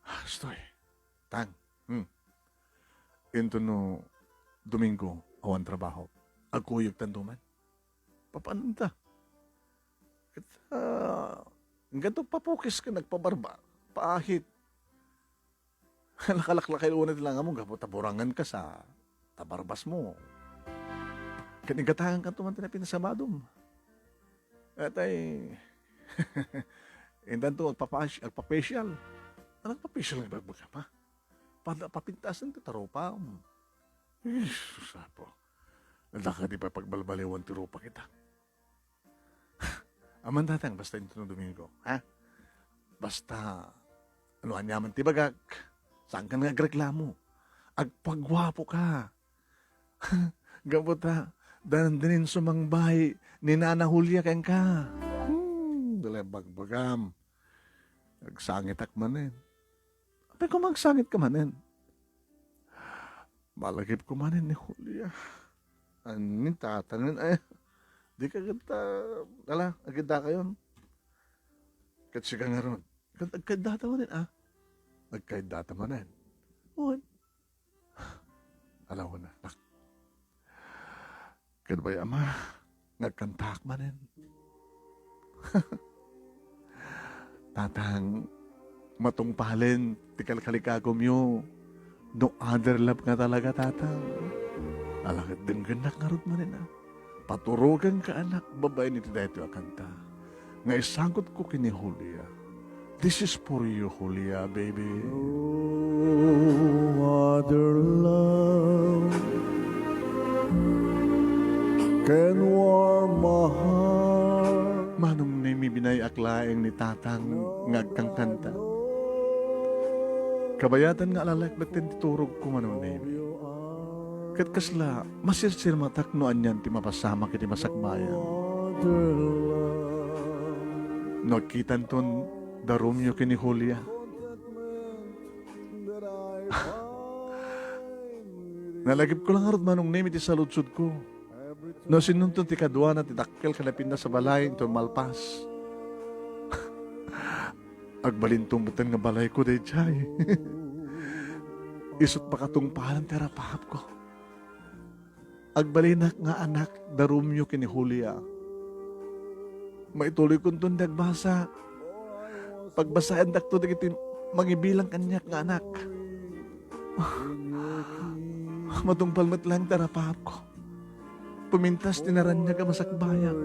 Ah, estoy. Tang. Hmm. Inton no Domingo, awan trabaho. Agkuyogtan duman. Papananta. Ket, ah, inkanto papukis ken agpabarba, paahit. Nakalaklakay unay ti langammo gapu ta burangen ka sa tabarbasmo. Ket igatangan kanto man ti napinasabadom. Atay, intanto agpapas-, agpapacial. Ano agpapacial nga ibagbagam, ha? Pada-, papintasen ti tarupam. Jesus, Apo. Adda kadi pay pagbalbaliwan ti rupa kita. Aman, Tatang, basta intono Domingo, ha? Basta, no aniaman ti bagak, saankan nga agreklamo. Agpaguapoka. Gapu ta, dandanin sumangbay ni Nana Julia kenka. Hmm, dala bagbagam. Agsangitak manen. Apay, koma agsangitka manen. Malagipko manen ni Julia. Ania, Tatang, ay, dika ket, ala, agkaydakayon. Ket sika ngarud. Ket agkaydata manen, a? Agkaydata manen. Wen. Ala, wen, anak. Ket bay, Ama, nga agkantaak manen. Tatang, matungpalen ti kalkalikakomyo. No other love nga talaga, Tatang. Ala, ket denggennak ngarud manen, a. Paturogenka, anak, babaen iti daytoy a kanta nga isangotko ken ni Julia. This is for you, Julia, baby. No other love can warm my heart. Manong Nemi, binay-ak laeng ni Tatang nga agkankanta. Kabayatan nga alalaek metten ti turogko, Manong Nemi. Ket kasla, masirsirmatak no anian ti mapasamak iti masakbayan. No agkitanton da Romeo ken ni Julia. Nalagipko la ngarud, Manong Nemi, ti saludsodko. No sinonton ti kaduana ti dakkel ken napintas a balay inton malpas. Agbalinto metten nga balayko daydiay. Isut' pakatungpalan ti arap-arapko. Agbalinak nga anak da Romeo ken ni Julia. Maituloykonton ti agbasa. Pagbasaendakto dagiti mangibilang kaniak nga anak. Matungpal met laeng ti arap-arapko. Pumintas ti naraniag a masakbayan.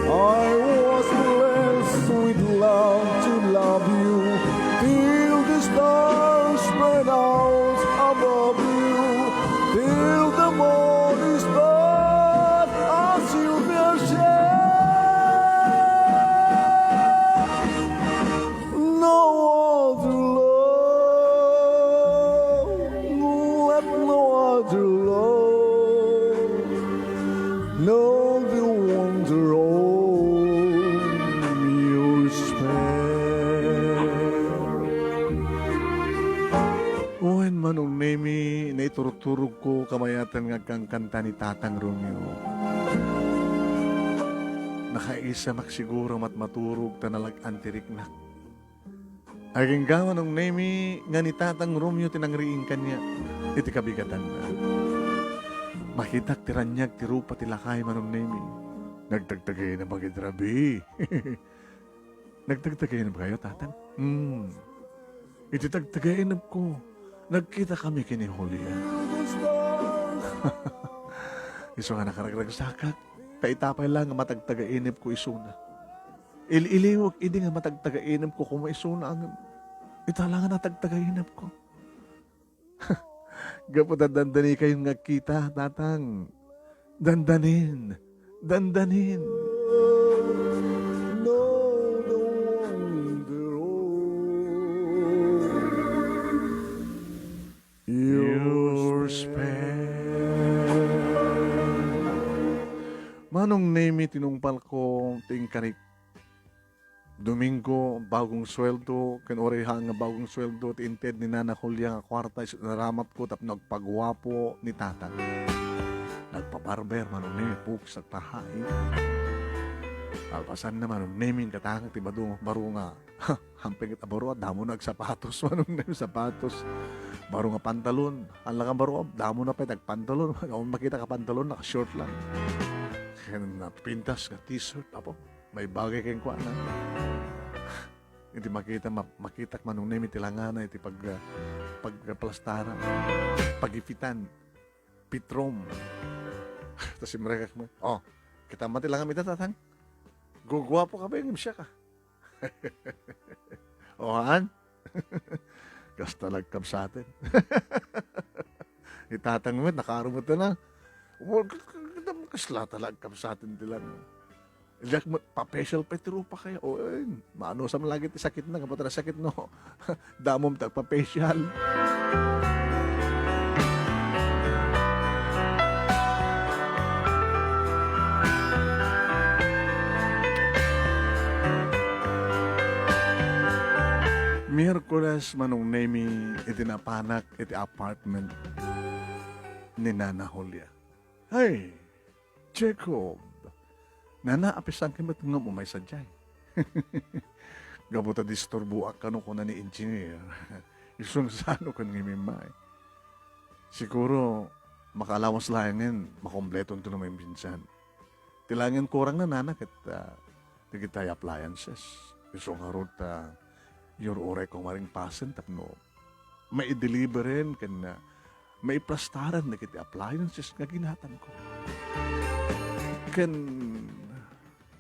I was blessed with love to love you till the stars spread out above you, till the moon is but a silver shade. No other love, let no other love know the wonder of your spell. Wen, Manong Nemi, naiturturogko kabayatan nga agkankanta ni Tatang Romeo. Nakaisa maksiguro mat maturog ta nalag-an ti riknak. Agingga, Manong Nemi, nga ni Tatang Romeo ti nangriing kaniak iti kabigatanna. Makitak ti raniag ti rupa ti lakay, Manong Nemi. Nagtagtagainep ket rabii. Nagtagtagainep kayo, Tatang? Hmm. Iti tagtagainepko, nagkita kami ken ni Julia. Isu nga nakaragragsakak, ta ita pay la nga matagtagainepko isuna. Il-iliwek idi nga matagtagainepko koma isuna, ngem ita la nga natagtagainepko. Gapu ta dandanikayon nga agkita, Tatang. Dandanin. Dandanin. No, no wonder, oh, your spell. Manong Nemi, tinungpalko ti inkarik Domingo, bagong sueldo, ken uray haan nga bagong sueldo ti inted ni Nana Julia nga kuarta isu ti naramapko tapno agpaguapo ni Tatang. Nagpa-barber, Manong Nemi, pugs, nagpahai. Kalpasanna, Manong Nemi, inkatangak ti badu-, baro nga, hampeng ket a baro, damo na agsapatos, Manong Nemi, sapatos. Baro nga pantalon, haan la nga baro, damo na pay ti agpantalon. Awan makita nga pantalon, naka-short lang. Ken napintas nga t-shirt, apo. Maibagay kenkuana. Iti makita, ma-, makitak, Manong Nemi, ti langana iti pag-, pagplastara, pagipitan, pitrom. Tas simrekak mo, "Oh, kita mo ti langam ita, Tatang? Guguapo ka ba yung siya ka?" "Oh, haan?" Kasta la agkabsaten. Ni tatang met, nakaaro met na. Wa-, k-, k-, k-, kasla talaga kabsaten ti lang. Diak met, pa-facial pay ti rupa kaya. O, eh, maanusam lagi ti sakitna, kaba't sakit no. Damom ta pa-facial. Miyerkules, Manong Nemi, iti napanak iti apartment ni Nana Julia. Ay, Jacob! Nana, apisanka met ngem umay sadiay. Gapu ta disturboak kano kuna ni engineer. Isu nga sano ken nga immay. Siguro, makaalawas laengen, makompleto ti numayen minsan. Ti laengen kurangna, Nana, ket, ah, dagiti appliances. Isu ngarud ta, iyur-urayko nga maringpasen tapno maideliveran ken, ah, maiplastaran dagiti appliances nga ginatangko. Ken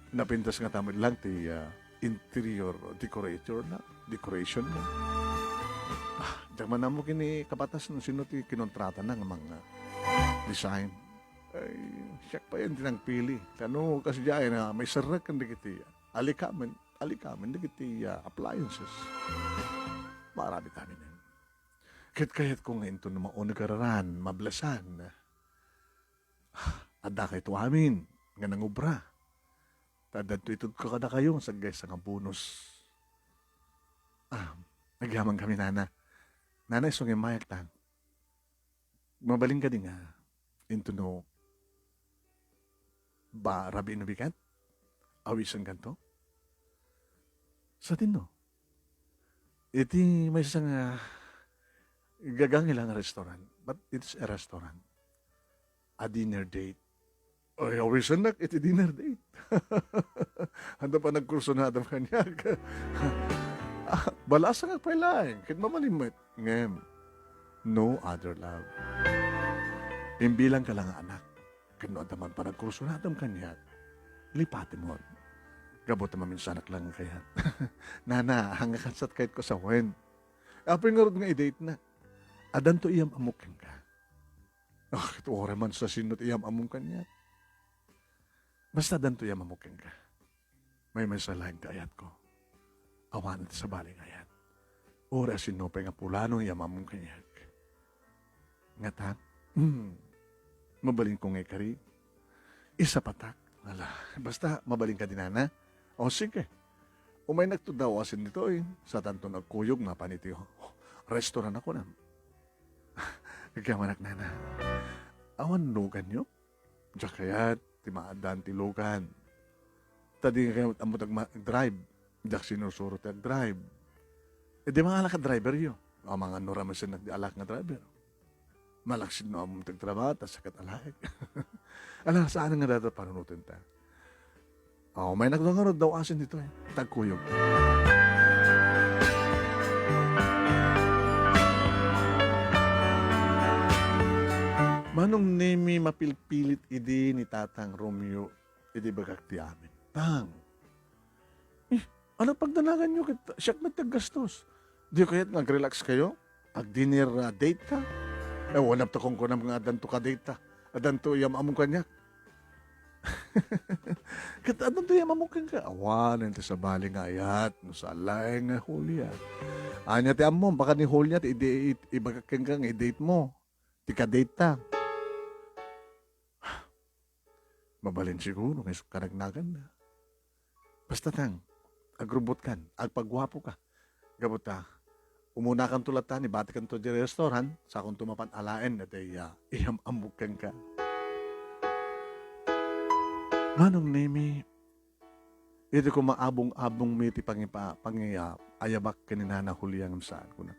napintas ngata met lang ti, ah, interior decorator na, decoration na. Ah, diak man ammo ken ni kabatas no sino ti kinontratana nga mga design. Ay, siak pay ti nangpili. Ta no, kasdiay na maiserrek ken dagiti alikamen, alikamen dagiti, ah, appliances. Maaramid amin. Ket kayatko nga inton mauneg a raran, mablesan. Adda kayto amin nga nangubra. Ta addanto itedko kadakayo nga saggaysa nga bonus. Ah, agyaman kami, Nana. Nana, isu nga immayak ta. Mabalin kadi nga inton no ba rabiin no bigat? Awisenkanto? Sadino? Iti maysa nga gagangila nga restaurant, but it's a restaurant. A dinner date. Ay, awisennak iti dinner date. Anda pa nagkursunada kaniak? Ah, balasangak pay laeng, ket mabalin met. Ngem, no other love. Imbilangka la nga anak, ket no adda man panagkursunadam kaniak, lipatem. Gapu ta maminsanak la nga kayat. Nana, haan nga kabsat kayatko a sawen. Apay ngarud nga i-date-nak? Addanto iyam-ammok kenka. Ah, ket uray man sa sino ti iyam-ammom kaniak. Basta addanto iyam-ammok kenka. Maymaysa laeng ti ayatko. Awanen ti sabali nga ayat. Uray a sinno pay nga pulano nga iyam-ammom kaniak. Ngata? Hmm. Mabalinko nga ikari? Isapatak. Ala, basta mabalin kadi, Nana. O, sige. Umaynakto daw asin ditoy. Saanto nga agkuyog mapan iti restaurant a kunam. Agyamanak, Nana. Awan luganyo? Diak kayat ti maaddaan ti lugan. Ta di kayat ammo ti agma-, drive. Diak sinursuro ti agdrive. E di mangalak a driveryo. Amangan no ramesennak di alak nga driver. Malaksid no ammom ti agtrabaho, ta saan ket alaek. Ala, saan nga dayta panunotenta. Aw, maynak daw ngarud daw asin ditoy. Tagkuyog. Manong Nemi, mapilpilit idi ni Tatang Romeo idi ibagak ti amin. Tang, eh, ano pagdanaganyo ket siak met ti aggastos? Di kayat nga agrelax kayo? Agdinner, ah, date ta? E, wen, ta kunkunam nga addanto ka-date ta. Addanto iyam-ammom kaniak. Ket addanto iyam-ammok kenka. Awanen ti sabali nga ayat, no saan laeng nga Julia. Ania ti ammom, baka ni Julia ti idi-, it-, ibagak kenka nga i-date mo. Ti ka-date ta. Mabalin siguro nga isu ka nagnaganna. Basta tang, agrubotkan, agpaguapoka. Gapu ta, umunakanto latta, nibatikanto idiay restaurant, sakonto mapan alaen dayta, ah, iyam-ammok kenka. Manong Nemi, idi koma abong-abongmi ti pangipa-, pangi-, ah, ayabak ken ni Nana Julia ngem saan, kuna.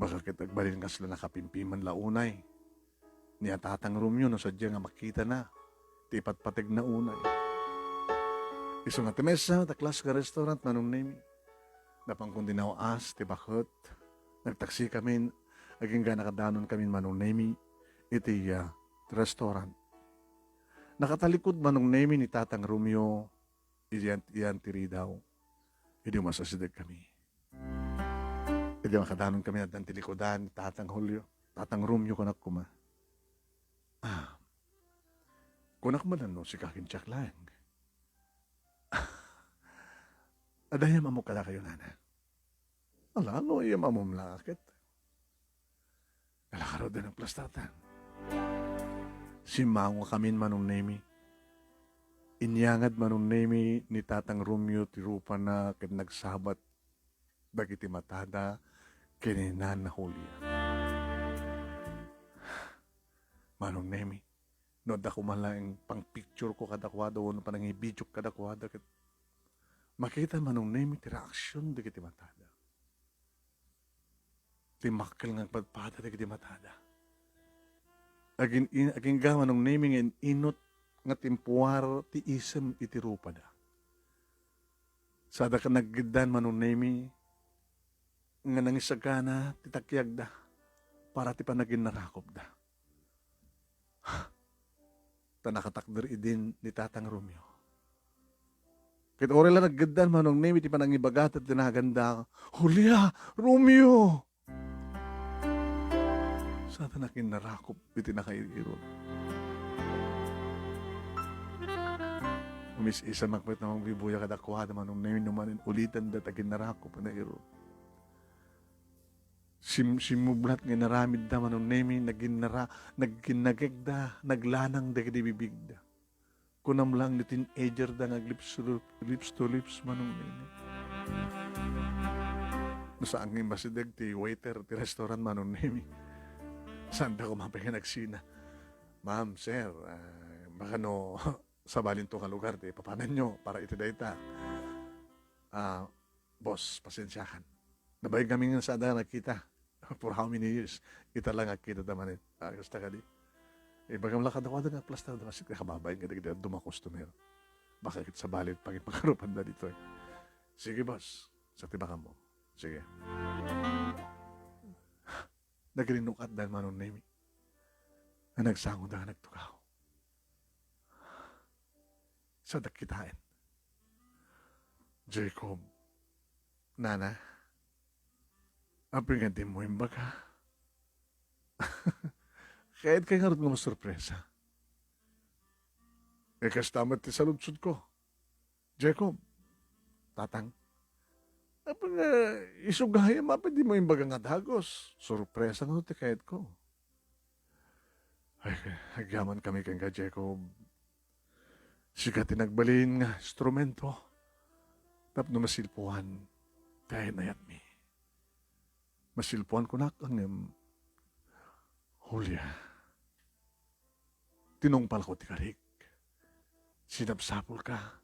Baka ket agbalin kasla nakapimpiman la unay ni a Tatang Romeo no sadiay nga makitana ti ipatpategna unay. Isu nga ti maysa ta klase nga restaurant, Manong Nemi. Napankon dinaw-as ti baket. Nagtaksikamin, agingga nakadanon kamin, Manong Nemi, iti, ah, restaurant. Nakatalikod, Manong Nemi, ni Tatang Romeo, idiay, idiay ti ridaw. Idi umasidegkami. Idiay makadanon kami, addan ti likudan ni Tatang Julio. Tatang Romeo, kunak koma. Ah, kunak man no sika ken Jack laeng. Adda iyam-ammok kadakayo, nana. Ala, no iyam-ammom la ket. Ala, ngarud, nagplastatan. Simmangokamin, Manong Nemi. Inyangad, Manong Nemi, ni Tatang Romeo ti rupana ket nagsabat dagiti matada ken ni Nana Julia. Manong Nemi, no adda koma laeng pangpictureko kadakuada wenno panangibidiok kadakuada ket makita, Manong Nemi, ti reaksion dagiti matada. Ti makkel nga agpadpada dagiti matada. Agin-, in-, agingga, Manong Nemi, nga in-inut nga timpuar ti isem iti rupada. Sada ket naggiddan, Manong Nemi, nga nangisagana ti takiagda para ti panaginnarakupda. Ta nakatakder idin ni Tatang Romeo. Ket uray la naggiddan, Manong Nemi, ti panangibagada ti naganda, "Julia! Romeo!" Sada nakinnarakup iti nakair-irut. Umis-isamak met nga mangbibuya kadakuada, Manong Nemi, no manen ulitenda ti aginnarakup a nairut. Sim-, simmublat nga inaramidda, Manong Nemi, naginnara-, nagkinnagegda, naglanang dagiti bibigda. Kunam laeng no teenager da nga aglips to, lips to lips, Manong Nemi. No saan nga immasideg ti waiter ti restaurant, Manong Nemi, saanda koma pay nga nagsina, "Ma'am, sir, ah, baka no sabalinto nga lugar ti papananyo para iti dayta." Ah, boss, pasensiakan. Nabayag kami nga sada nakita. For how many years? Ita lang nakita ta manen. Ah, kasta kadi. Ibagam la kadakuada nga plastar da kasi kababain nga dagiti dadduma customer. Baka ket sabali pangipakarupan da ditoy. Sige, boss. Sa ti bakam mo. Sige. Nagrinnukat da, Manong Nemi. Nga nagsango da nga nagtugaw. Sa dakitaen. Jacob, nana, apay nga dimo imbaga? Kayat kay ngarud nga masurpresa. E, kasta met ti saludsodko. Jacob, tatang, apay nga isu gayam, apay dimo imbaga nga dagus? Surpresa nga ti kayatko. Ay, agyaman kami kenka, Jacob. Sika ti nagbalin nga instrumento tapno masilpuan ti ayat-ayatmi. Masilpuan kunak, ngem, Julia, tinungpalko ti karik. Sinapsapulka.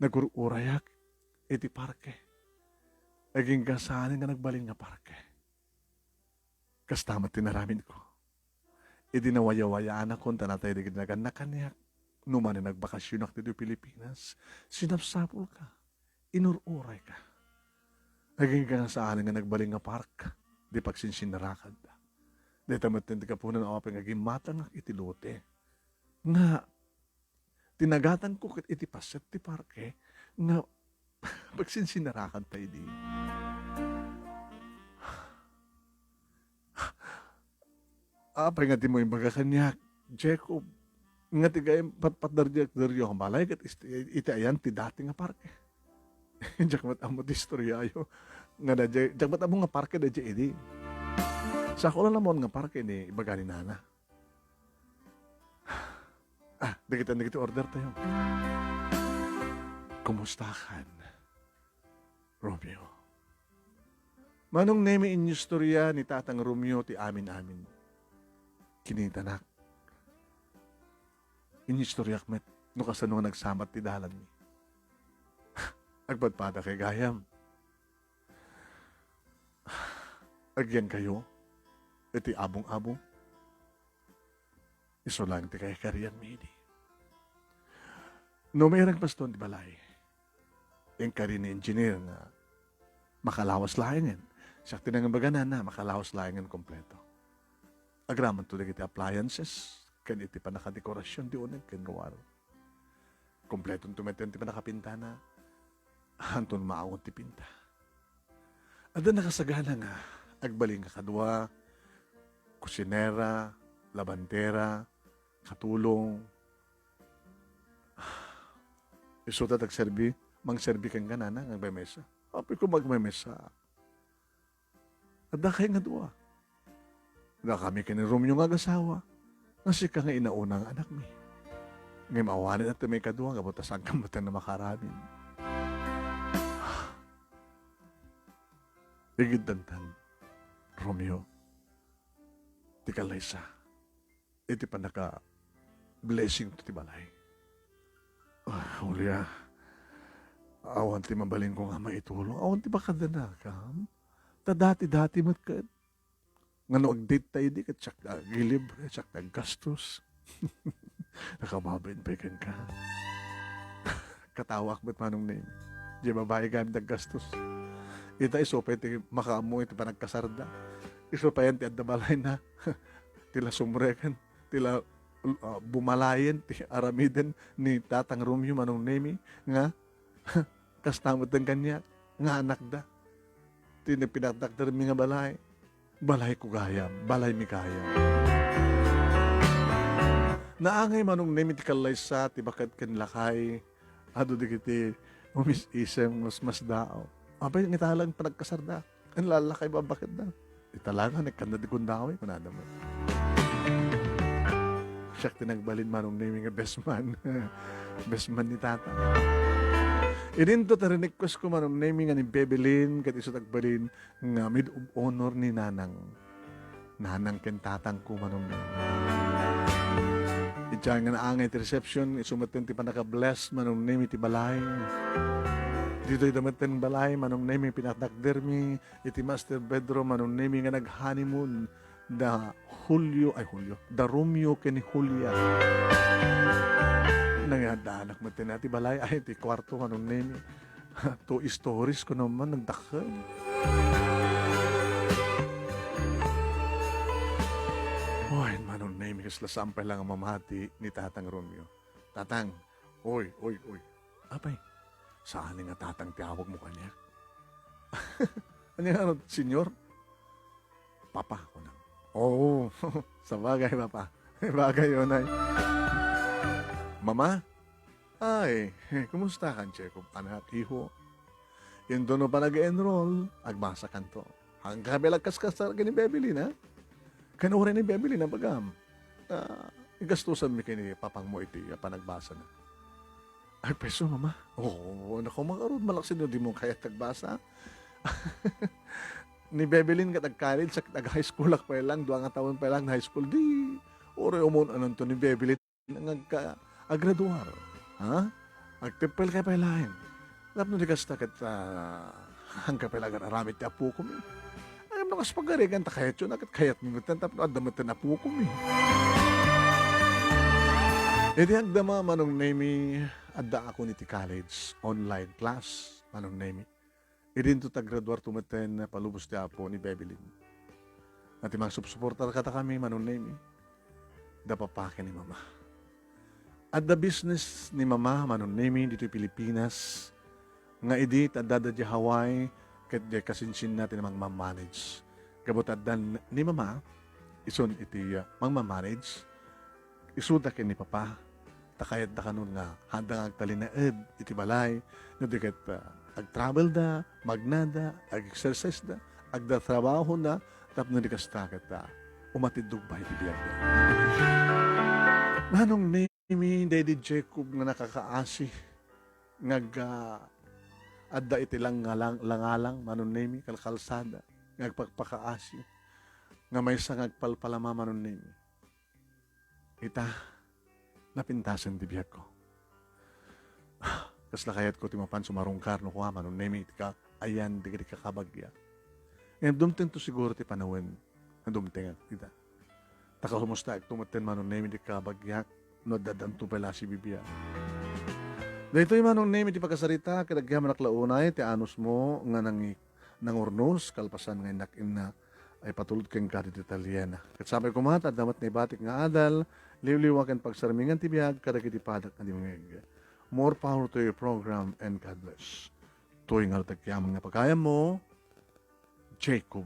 Nagur-urayak iti parke. Agingga saan nga nagbalin nga parke. Kasta met ti naramidko. Idi nawayawayaanakon ta natay dagiti nagannak kaniak, no manen nagbakasionak ditoy Pilipinas, sinapsapulka, inur-urayka. Agingga saan nga nagbalin nga park, di pagsinsinnarakadda. Dayta met ti gapunan a apay nga gimmatangak iti lote. Nga, tinagatangko ket iti paset ti parke nga pagsinsinarakan ta idi. Apay nga dimo imbaga kaniak, Jacob, nga ti gayam patpatderdiak deryo nga balay ket isti-, iti ayan ti dati nga parke. Diak met ammo ti istoryayo. Nga da, diak met ammo nga parke da idi. Sako la namon nga parke ni ibaga ni nana. Ah, dagiti, dagiti order tayo. Kumustakan, Romeo? Manong Nemi, inyistorya ni Tatang Romeo ti amin-amin. Kinitanak. Inyistoryak met no kasano nga nagsamat ti dalanmi. Agpadpada kay gayam. Agyan kayo iti abong-abong. Isu laeng ti kaikarianmi idi. No mairag baston ti balay, inkari ni engineer nga makalawas laengen. Siak ti nangibagana, makalawas laengen kompleto. Agramanto dagiti appliances ken iti pannakadekorasion ti uneg ken ruar. Kompletonto met ti pannakapintana. Anton maawon ti pinta. Adda nakasagana nga agbalin nga kadua, kusinera, labantera, katulong. Isuda ti agserbi, mangserbi kenka, nanang, agmemesa. Apay ko, magmemesa. Adda kay nga dua. Dakami ken ni Romeo nga agasawa, nga sika nga inauna nga anakmi. Ngem awanen ti maikadua, gapu ta saanka met a makaaramid. Igiddantan, Romeo, ti kallaysa iti pannaka-blessing to ti balay. Ah, Julia, awan ti mabalinko nga maitulong. Awan ti makadanakam. Ta dati-dati met ket. Nga no agdate tayo di, ket siak ti agilibre, siak ti aggastos. Nakababain pay kenka. Katawaak met, Manong Nemi. Diay babai gayam ti aggastos. Ita isu pay ti makaammo iti panagkasarda. Isu pay ti adda balayna. Ti la sumreken, ti la, ah, bumalayen, ti aramiden ni Tatang Romeo, Manong Nemi, nga kasta met kaniak, nga anakda. Ti nagpinakdakdermi nga balay. Balayko gayam, balaymi gayam. Naangay, Manong Nemi, ti kallaysa, ti baket ken lakay, adu dagiti umis-isem, masmasdaaw. Apay, ngita lang panagkasarda. Ken lakay babbaketda. Ita lang, nekkanda ti gundaway, kunada met. Siak ti nagbalin, Manong Nemi, nga best man. Best man ni Tata. Idinto ti request ko, Manong Nemi, nga ni Bebelin, ket isu ti agbalin nga maid of honor ni Nanang. Nanang ken tatangko, Manong Nemi. Idiay nga naangay ti reception, isu metten ti pannaka-bless, Manong Nemi, ti balay. Ditoy da metten balay, Manong Nemi, pinakdakdermi iti master bedroom, Manong Nemi, nga nag-honeymoon da Julio, ay, Julio, da Romeo ken ni Julia. Nangyadaanak metten ti balay, ay, ti kuarto, Manong Nemi. Two stories ko naman, nagdakkel. Oy, Manong Nemi, kasla saan pay lang mamati ni Tatang Romeo. Tatang, oy, oy, oy. Apay, saan nga Tatang ti awagmo kaniak? Ania nga, Senyor? Papa, kunam. Oo, sabagay, Papa. Bagay, unay. Mama? Ay, kumusta kan, Jacob, anak, iho? Intono pa nag-enroll, agbasakanto. Hangka pay la agkaskasar ken ni Bebelin, ha? Ken uray ni Bebelin, abagam, ah, igastusanmi ken ni papangmo iti, ah, panagbasana. Ay, peso, Mama. Oo, naku, makarud, malaksid no dimo kayat agbasa. Ni Bebelin ket ag-college, ket ag-high school ak pay lang, dua nga tawen pay lang high school, di, uray umun-ananto ni Bebelin nga agka-, agraduar. Ha? Agteppel kay pay laeng. Tapno di kasta ket, ah, hangka pay la agar-aramid ti apokomi. Ay, no kas pagarigan ta kayatyo na, ket kayatmi metten tapno adda metten apokomi. Idi agdama, Manong Nemi, addaakon iti college, online class, Manong Nemi. Idinto ti agraduarto metten, palubos ti Apo, ni Bebelin. Nga ti mangsupsuportar kadakami, Manong Nemi, da Papa ken ni Mama. Adda business ni Mama, Manong Nemi, ditoy Pilipinas, nga idi ti addada diay Hawaii, ket diay kasinsinna ti mangmamanage. Gapu ta adda n-, ni Mama, isun iti, ah, mangmamanage, isuda ken ni Papa, ta kayatda kanon nga haanda nga agtalinaed iti balay, no di ket, ah, agtravelda, magnada, ag-exerciseda, agda trabahona, tapno di kasta ket, ah, umatiddog pay iti biagda. Manong Nemi, daydi Jacob nga nakakaasi, nga ag-, ah, adda iti langalang, langalang, Manong Nemi, kalkalsada, nga agpakpakaasi, nga maysa nga agpalpalama, Manong Nemi. Ita, napintasen ti biagko. Kasla kayatko ti mapan sumarungkar no kua, Manong Nemi, iti ka-, ayan dagiti kakabagyak. Ngem dumtengto siguro ti panawen nga dumtengak ita. Ta kamustaekto metten, Manong Nemi, ti kakabagyak no adda-addanto pay la sibibiag. Daytoy, Manong Nemi, ti pakasarita ket agyamanak la unay ti anusmo nga nangi-, nangurnos kalpasan nga innak inna ay patulod kenka ti detalye. Ket sapay koma ta adda met naibatik nga adal, liwliwa ken pagsarmingan ti biag kadagiti padak nga dimngeg. More power to your program and God bless. Toy nga rutagyaman nga pagayammo, Jacob.